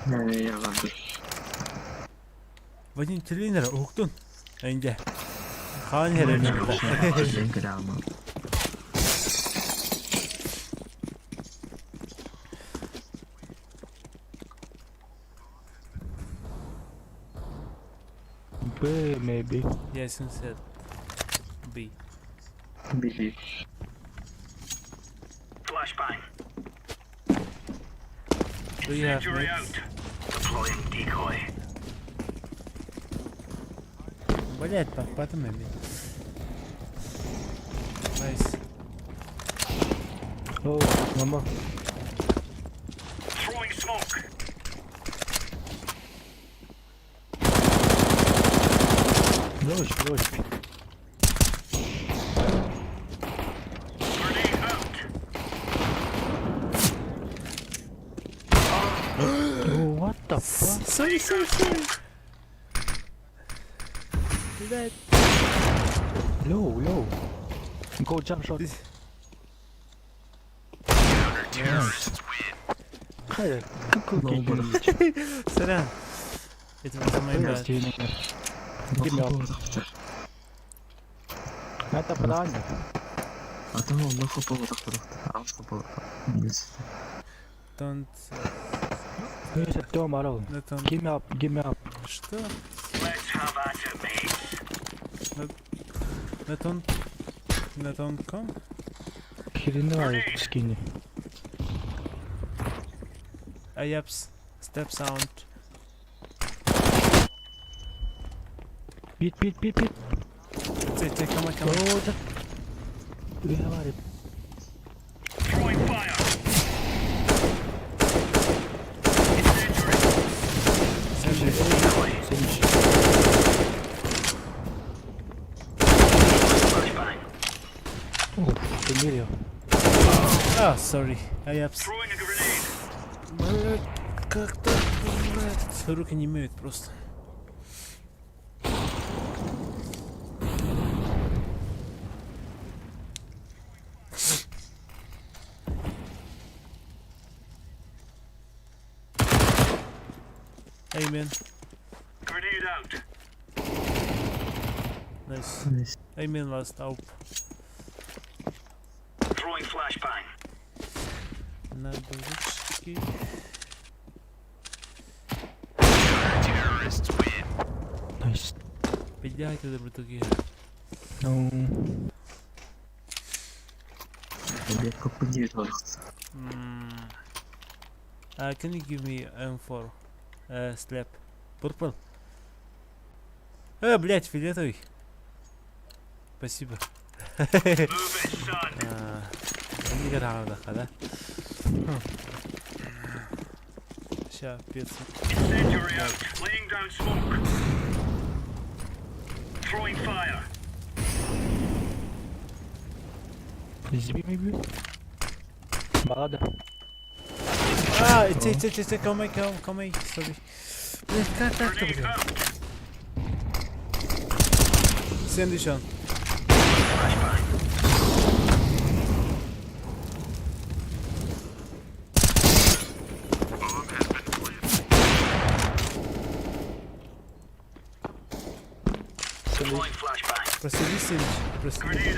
Давайте. Я ладно. Вадим тренер, уктун. Энде. Хан Грамма. B, maybe. Yes, said B. Бери. Flashbang. Do you have Incendiary mates? out. Deploying decoy. Блять, потом maybe. Nice. Oh, mama. Throwing smoke. Лёш, Лёш. Grenade out. Oh, what the fuck? Sorry, sorry, sorry. Блять. Low, low. Go jump shot. Хайа, какой Сорян. Это was my bad. Give me up. Это правильно. Атын онно хопполотохторохтор, аҕыс хопполотох. Don't... Артем, орал. Это... Give me up, give me up. Что? На тон... На тонком? Хрена скини. Аяпс. Step sound. Бит, бит, бит, бит. Ты, ты, come on, come on. О, да. Говорит. Сэндвич. Уф, фамилия. А, sorry. Аяпс. Блять, как так, блять? Руки не имеют просто. Hey man. Nice. Nice. Amen last up. На дурочки. Nice. Блядь, это братуги. Ну, Can you give me M4? Slap. Purple. Блядь, фиолетовый. Спасибо. Не рада, да? Ща, пицца. Зиби, maybe? Баллада. А, те, те, те, те, come, come, come, sorry. Блядь, как так-то, блядь? Сэндвич он. Сэндвич. Просиди, сэндвич. Просиди.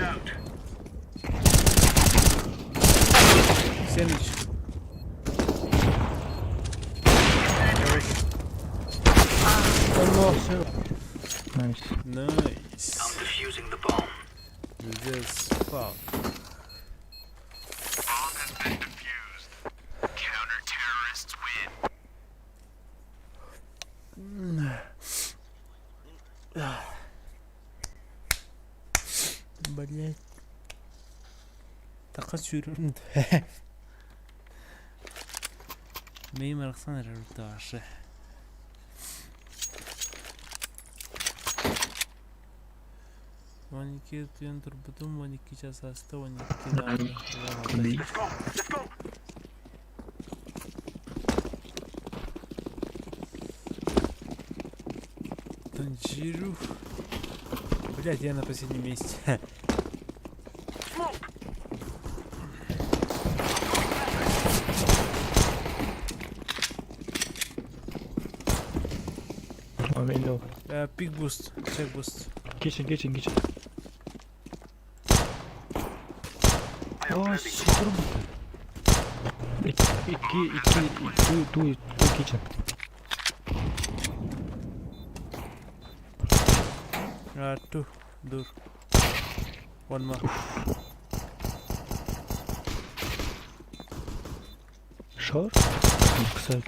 Сэндвич. Nice. Nice. This fuck. Блять. Така сүүрүн. Мейм аргасан репортаж. 12 түйін турбутум, 12 час аста, 12 дааны. Танжиру. Блять, я на последнем месте. One window. Pick boost, check boost. Kitchen, kitchen, kitchen. О, супер. Икки, икки, two, two, two kitchen. Two, dur. One more. Short? Kısa.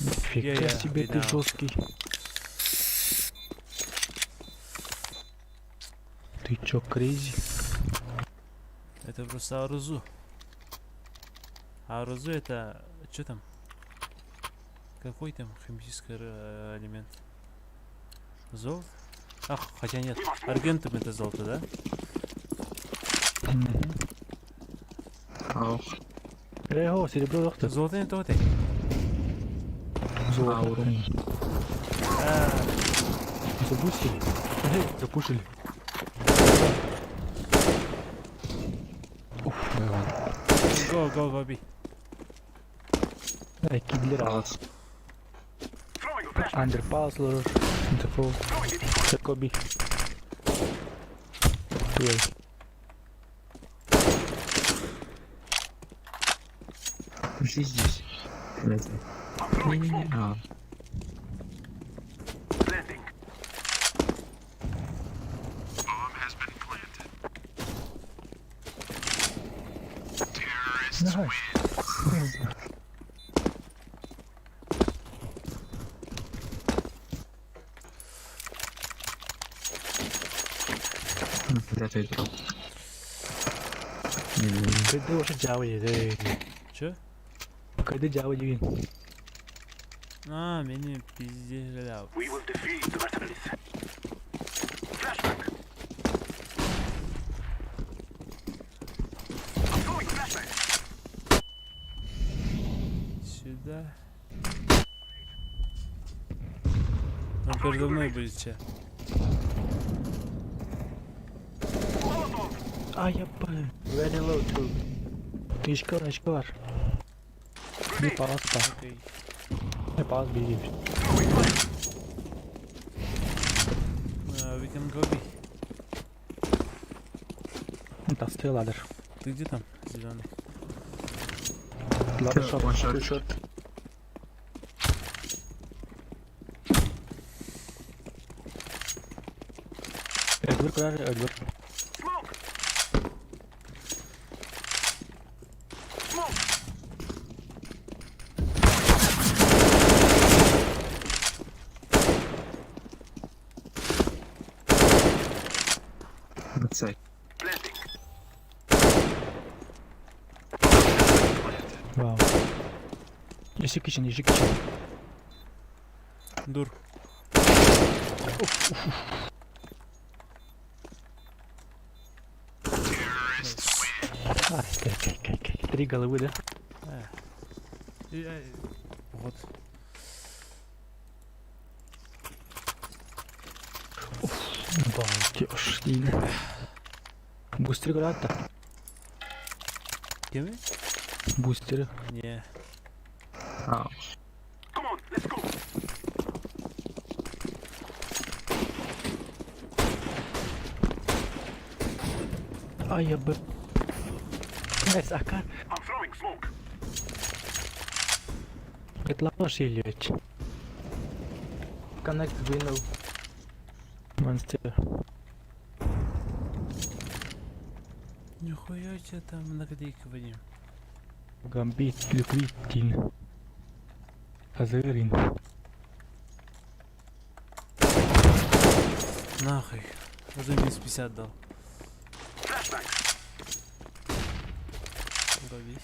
Нифига Я-я, себе ты видал. жесткий. Ты чё, crazy? Это просто Арузу. Арузу это... Что там? Какой там химический элемент? Золото? Ах, хотя нет. Аргентум это золото, да? Эй, серебро доктор. Золото не то ты. Золото. Запустили. Эй, запушили. Go, go, go, B. Эй, киллер. Under palace олорор. Default. Jacobi. Туэй. Пошли здесь. Не-не-не. А, Nice. ну, куда-то играл. Не-не-не. Кайда уже Java edi. Че? Кайда Java деген. А, меня пиздели. Сюда. Он передо мной будет че. А я блин. Very low too. Ишки бар, ишки бар. Bir palace бар. Окей. Bir palace bir gibi. We can go B. Тастый ladder. Ты где там, зеленый? Ladder short. One shot. Two short. Öbür kurar, öbür. Backside. Wow. Еще kitchen, еще kitchen. Дур. Ай, кай, кай, кай, кай. Три головы, да? Вот. Балдеж дейді. Бустер көрәді. Кеми? Бустері. Не. А, Ай, я бы... Guys, Акар. Это лапаш или Connect window. Монстр. Нихуя у тебя там наклейка, Вадим. Гамбит, Ликвитин. Азерин. Нахуй. Уже минус 50 дал. Ловись.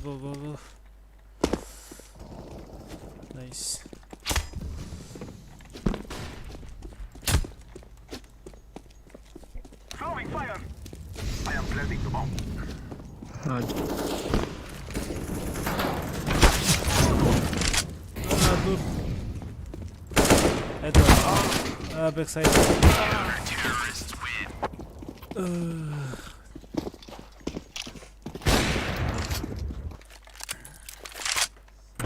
Go, go, go. Nice. а, А, дур. Это... А, backside. Эх.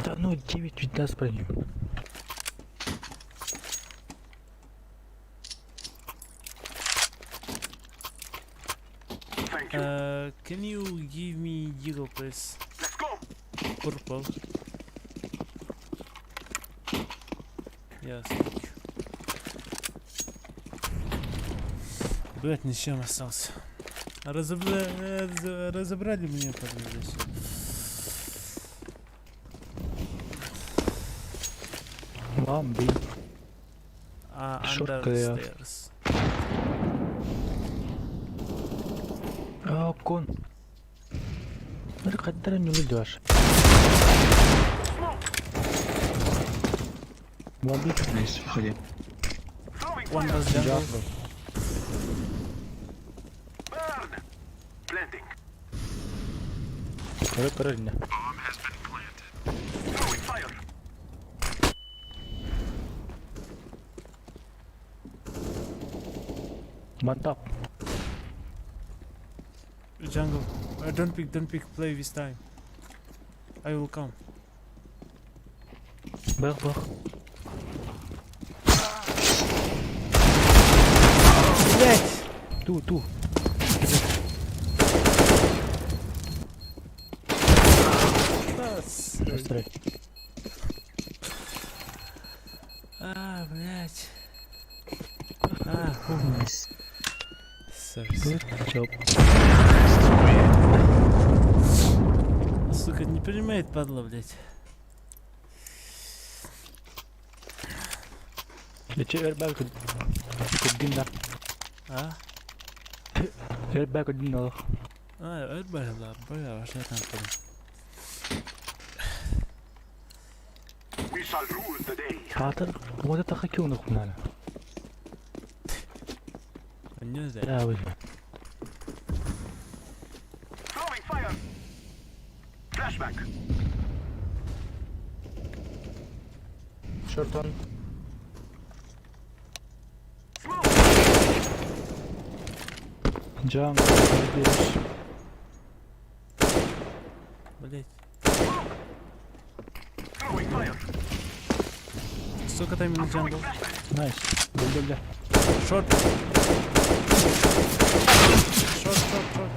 Да ну, 9-19 броню. Can you give me Deagle, please? Let's go. Purple. Yes, thank you. Блять, ни с чем остался. Разобрали меня парни здесь. Вам би. А, Short under clear. stairs. А, кон. Қаттара не өлді. Вам би. Nice, входи. One was jungle. Көрі көрі. One top. Jungle. Don't pick, don't pick, play this time. I will come. Бах, бах. Блять! Ту, ту. Быстрей. А, блять. А, фу. Nice. Sorry, sorry. Good job. Сука, не понимает, падла, блять. Эче эрбэг курдин да. А? Эрбэг курдин да. А, бля, бля, ваш я там понял. We shall rule the day. Хатыр, вот это хакил нахуй. Не знаю. Да, вы. Throwing fire. Flashbang. Short one. Smoke. Jungle, здесь. Блять. Throwing fire. Сука, там на jungle. Nice. Бля, бля. Short. Short, short, short.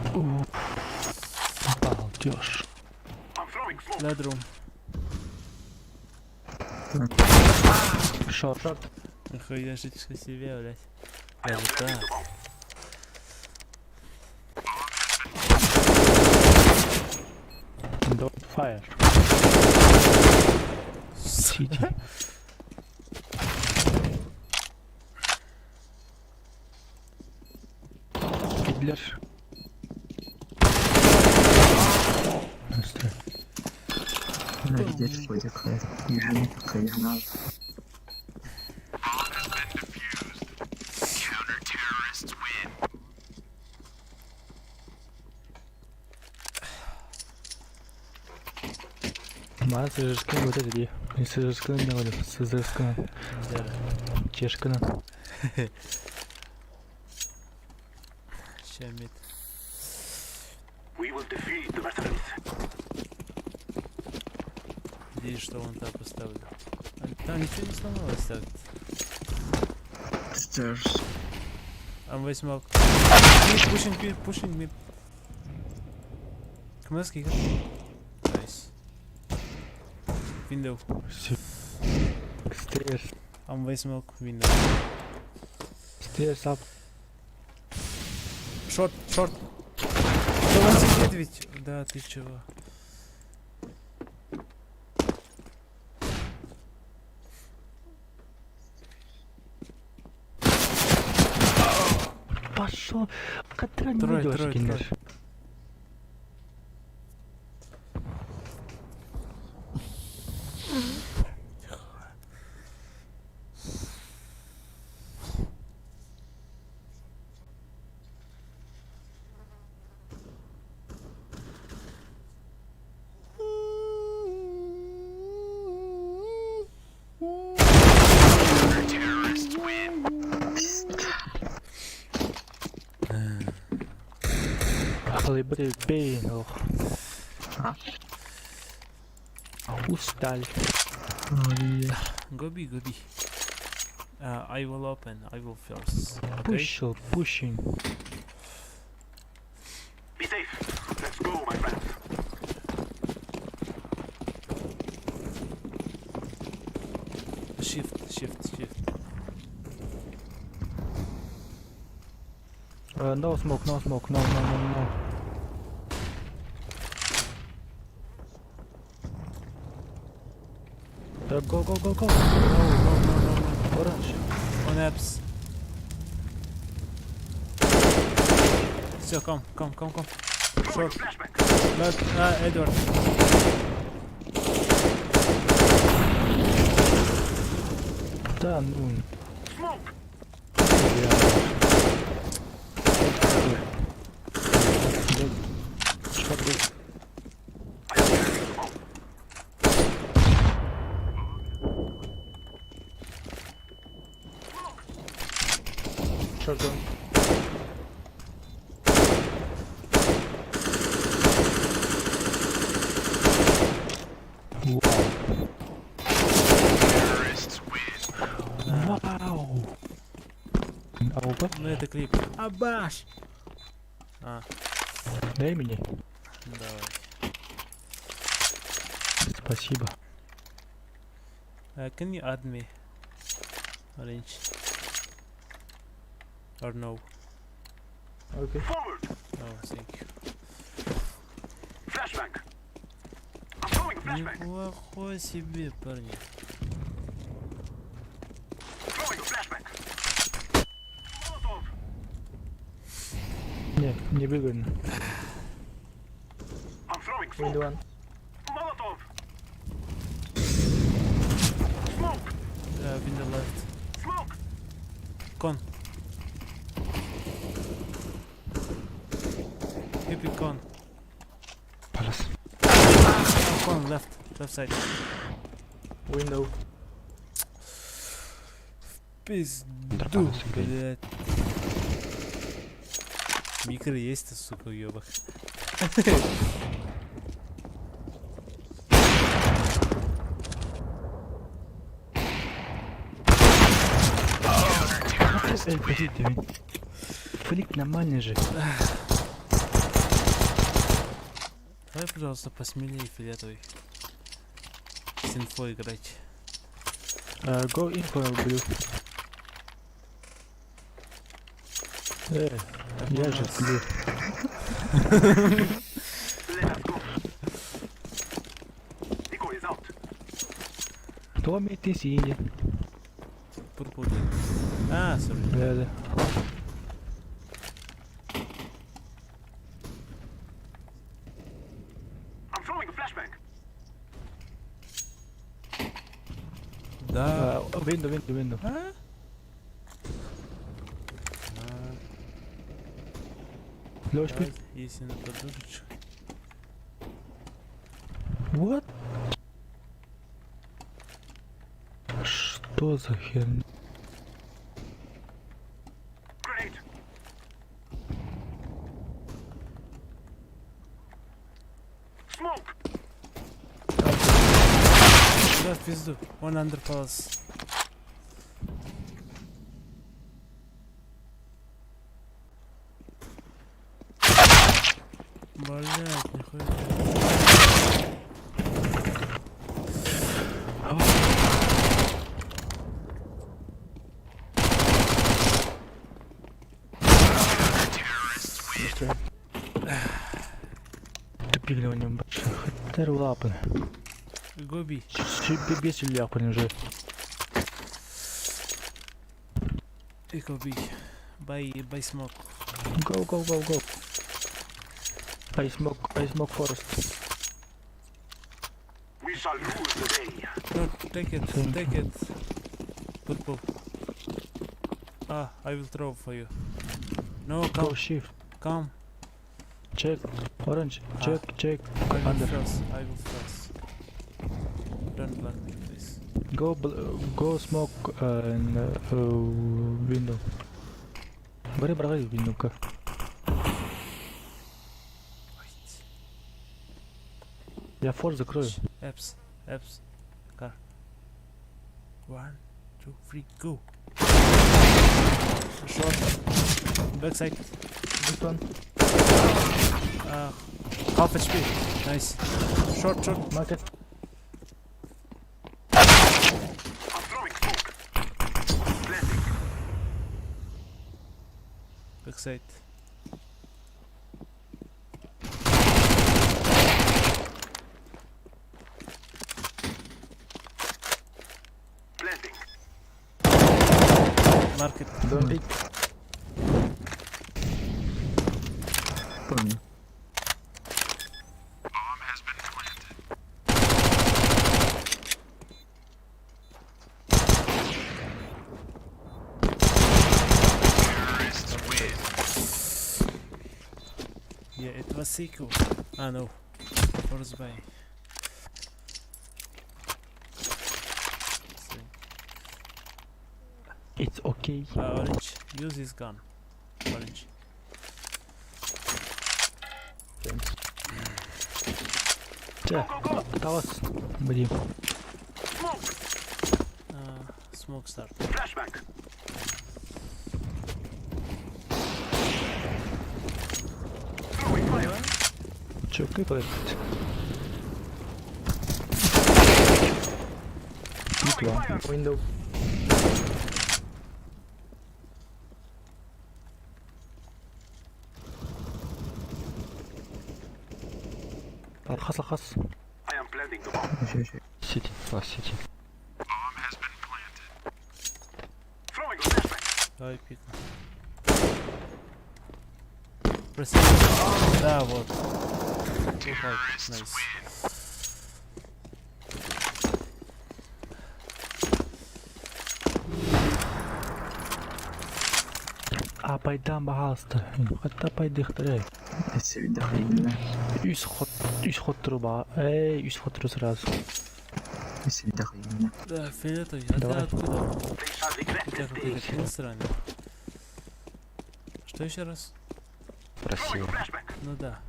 Обалдеж. I'm throwing smoke. Ladder room. Short. Short. Нахуя жить себе, блять. Даже так. Don't fire. City. Кидлер. Быстрее. Бля, где ходит, Я не такая, я на. Мана сыжырскын вот это де. Не сыжырскын не говорю, сыжырскын. Да. Чешканы. Ща mid. We will defeat the veterans. Надеюсь, что вон так поставлю. А, там ничего не сломалось так. Stairs. I'm way smoke. Mid, pushing mid, pushing mid. Камерский. Nice. Window. Stairs. I'm way smoke. Window. Stairs up. Short, short. Да он сидит ведь. Да, ты чего? Пошел. Который не Трое, идешь, трое, Киндер. Хлебы бей, ох. А? Устали. Go B, go B. I will open, I will first. Okay? Push, pushing. Be safe. Let's go, my friends. Shift, shift, shift. No smoke, no smoke, no, no, no, no. Go, go, go, go. No, no, no, no, no. Orange. On apps. Все, come, come, come, come. Short. Flashbang. But, Edward. Да, ну. Smoke. Short go. I am planting the bomb. Short one. Вау! АВП? Ну это клип. Абаш! А, Дай мне. Давай. Спасибо. Can you add me? Orange. Or no? Okay. Forward. Oh, thank you. Flashbang. I'm throwing a flashbang. Неплохой себе, парни. Throwing a flashbang. Molotov. Не, не выгодно. I'm throwing smoke. Window one. Molotov. Smoke. Window left. Smoke. Con. Hippie con. Palace. Oh, con left. Left side. Window. Пизду, Palace, блядь. блядь. Микро есть-то, сука, уёбок. Эй, подожди ты. Флик нормальный же. Давай, пожалуйста, посмелее, фиолетовый. С инфой играть. Go info blue. Так, я у же нас blue. Let us go. Decoy is out. Томми, ты синий. Purple team. А, sorry. Да, да. I'm throwing a flashbang. Да. Window, window, window. А? Low HP. Давай, если на подушечку. What? Что за херня? Grenade. Smoke. Да, в пизду. One under palace. Блять, нихуя. Destroy. Тупик у него Хатер лапы. Гоби. Без ляпы уже. Eco B. Buy, buy smoke. Go, go, go, go. I smoke forest. We shall rule the day. No, take it, Thank take it. Purple. Ah, I will throw for you. No, Go come, shift. come. Check. Orange. Check, check. I will Under. first, I will first. Don't block me, please. Go, go smoke in window. Бери, бери window -ка. Wait. Я фор закрою. Apps, apps, car. One, two, three, go. Short. Backside. This one. Half HP. Nice. Short, short. Market. I'm throwing smoke. Planting. Backside. Planting. Market. Don't pick. Понял. Yeah, it was equal. Ah no. Force buy. So, It's okay. Orange, use his gun. Orange. Thanks. Че, Go, go, go. Талас. Блин. Smoke. Smoke. Smoke start. Чөккөй подождите. Mid one. Window. Алхас, алхас. City, last city. Давай пикну. Прости. Да, вот. Упал. Nice. А пайдам пожалуйста. Хатта пайды хтарай. Өссө Үс ход, үс ход труба. Эй, үс ход сразу. Өссө Да, фиолетовый. А ты Давай. откуда? У тебя какой-то пин странный. Что еще раз? Россия. Ну да.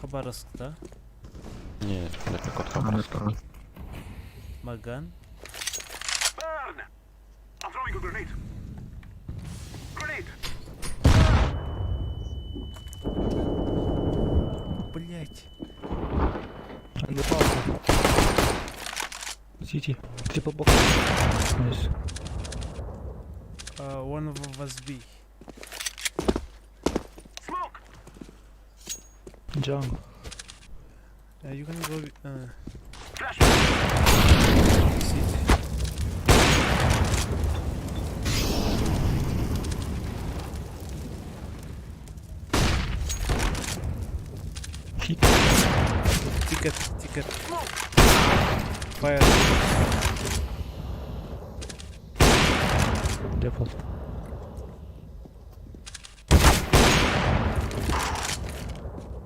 Хабаровск, да? Нет, далеко от Хабаровска. Маган. Блять. Underpass. City. Triple box. Nice. One of us B. Jungle. You can go. City. Hit. Ticket, ticket. Fire. Default.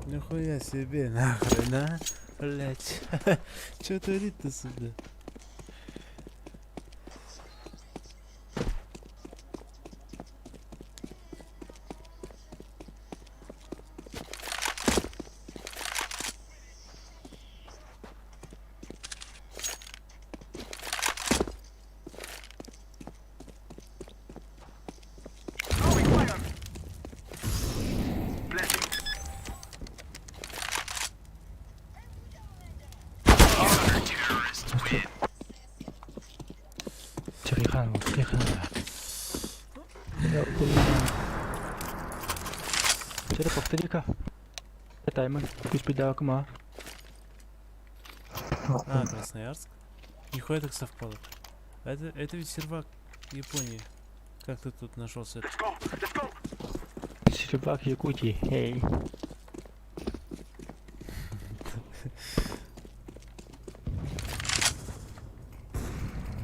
Нихуя себе, нахрен, а? Блять. Чё творит-то, сука? Тихан, тихан. Я Вчера повтори-ка. Таймер. Пусть беда кума. А, Красноярск? Нихуя так совпало. Это ведь сервак Японии. Как ты тут нашелся? Сервак Якутии. Эй.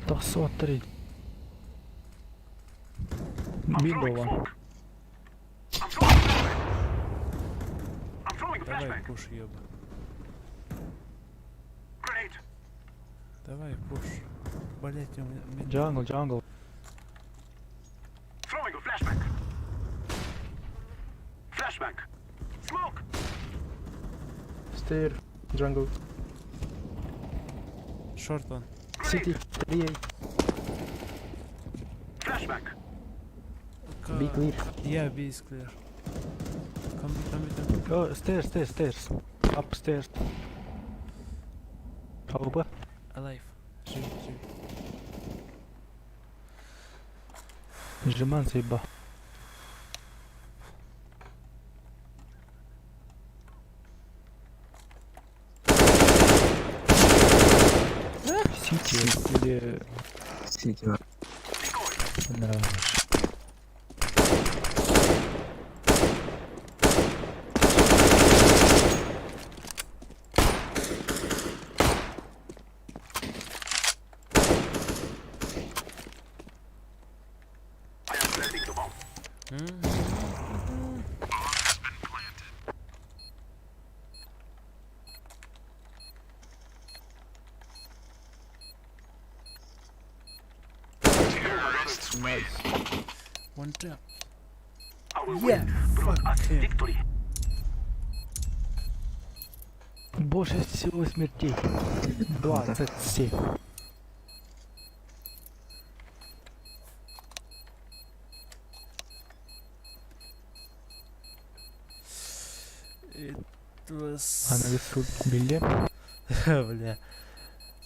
Тохсо три. Window one. Давай, push, ёба. Давай, push. Блять, у меня... Jungle, jungle. Throwing a flashbang. Flashbang. Smoke. Stair. Jungle. Short one. City. 3A. Flashbang. B clear. Yeah, B is clear. Come, come, come. Oh, stairs, stairs, stairs. Upstairs. АВП. Alive. Живи, живи. Жиман заеба. Сити или Сити. нравится. I am planting the bomb. Nice. One tap. Our Yeah, win brought fuck us him. victory. Больше всего смертей. 27. It was... Аныгыс сыл биллиэм. Бля.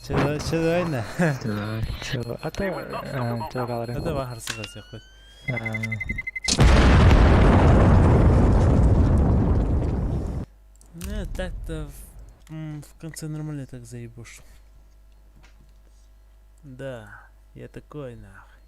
Чэ, чэ, давай на. Давай. Чэ, ата чэ калары. Это бахарсы всех. Ну, так-то в конце нормально так заебушу. Да, я такой нахуй.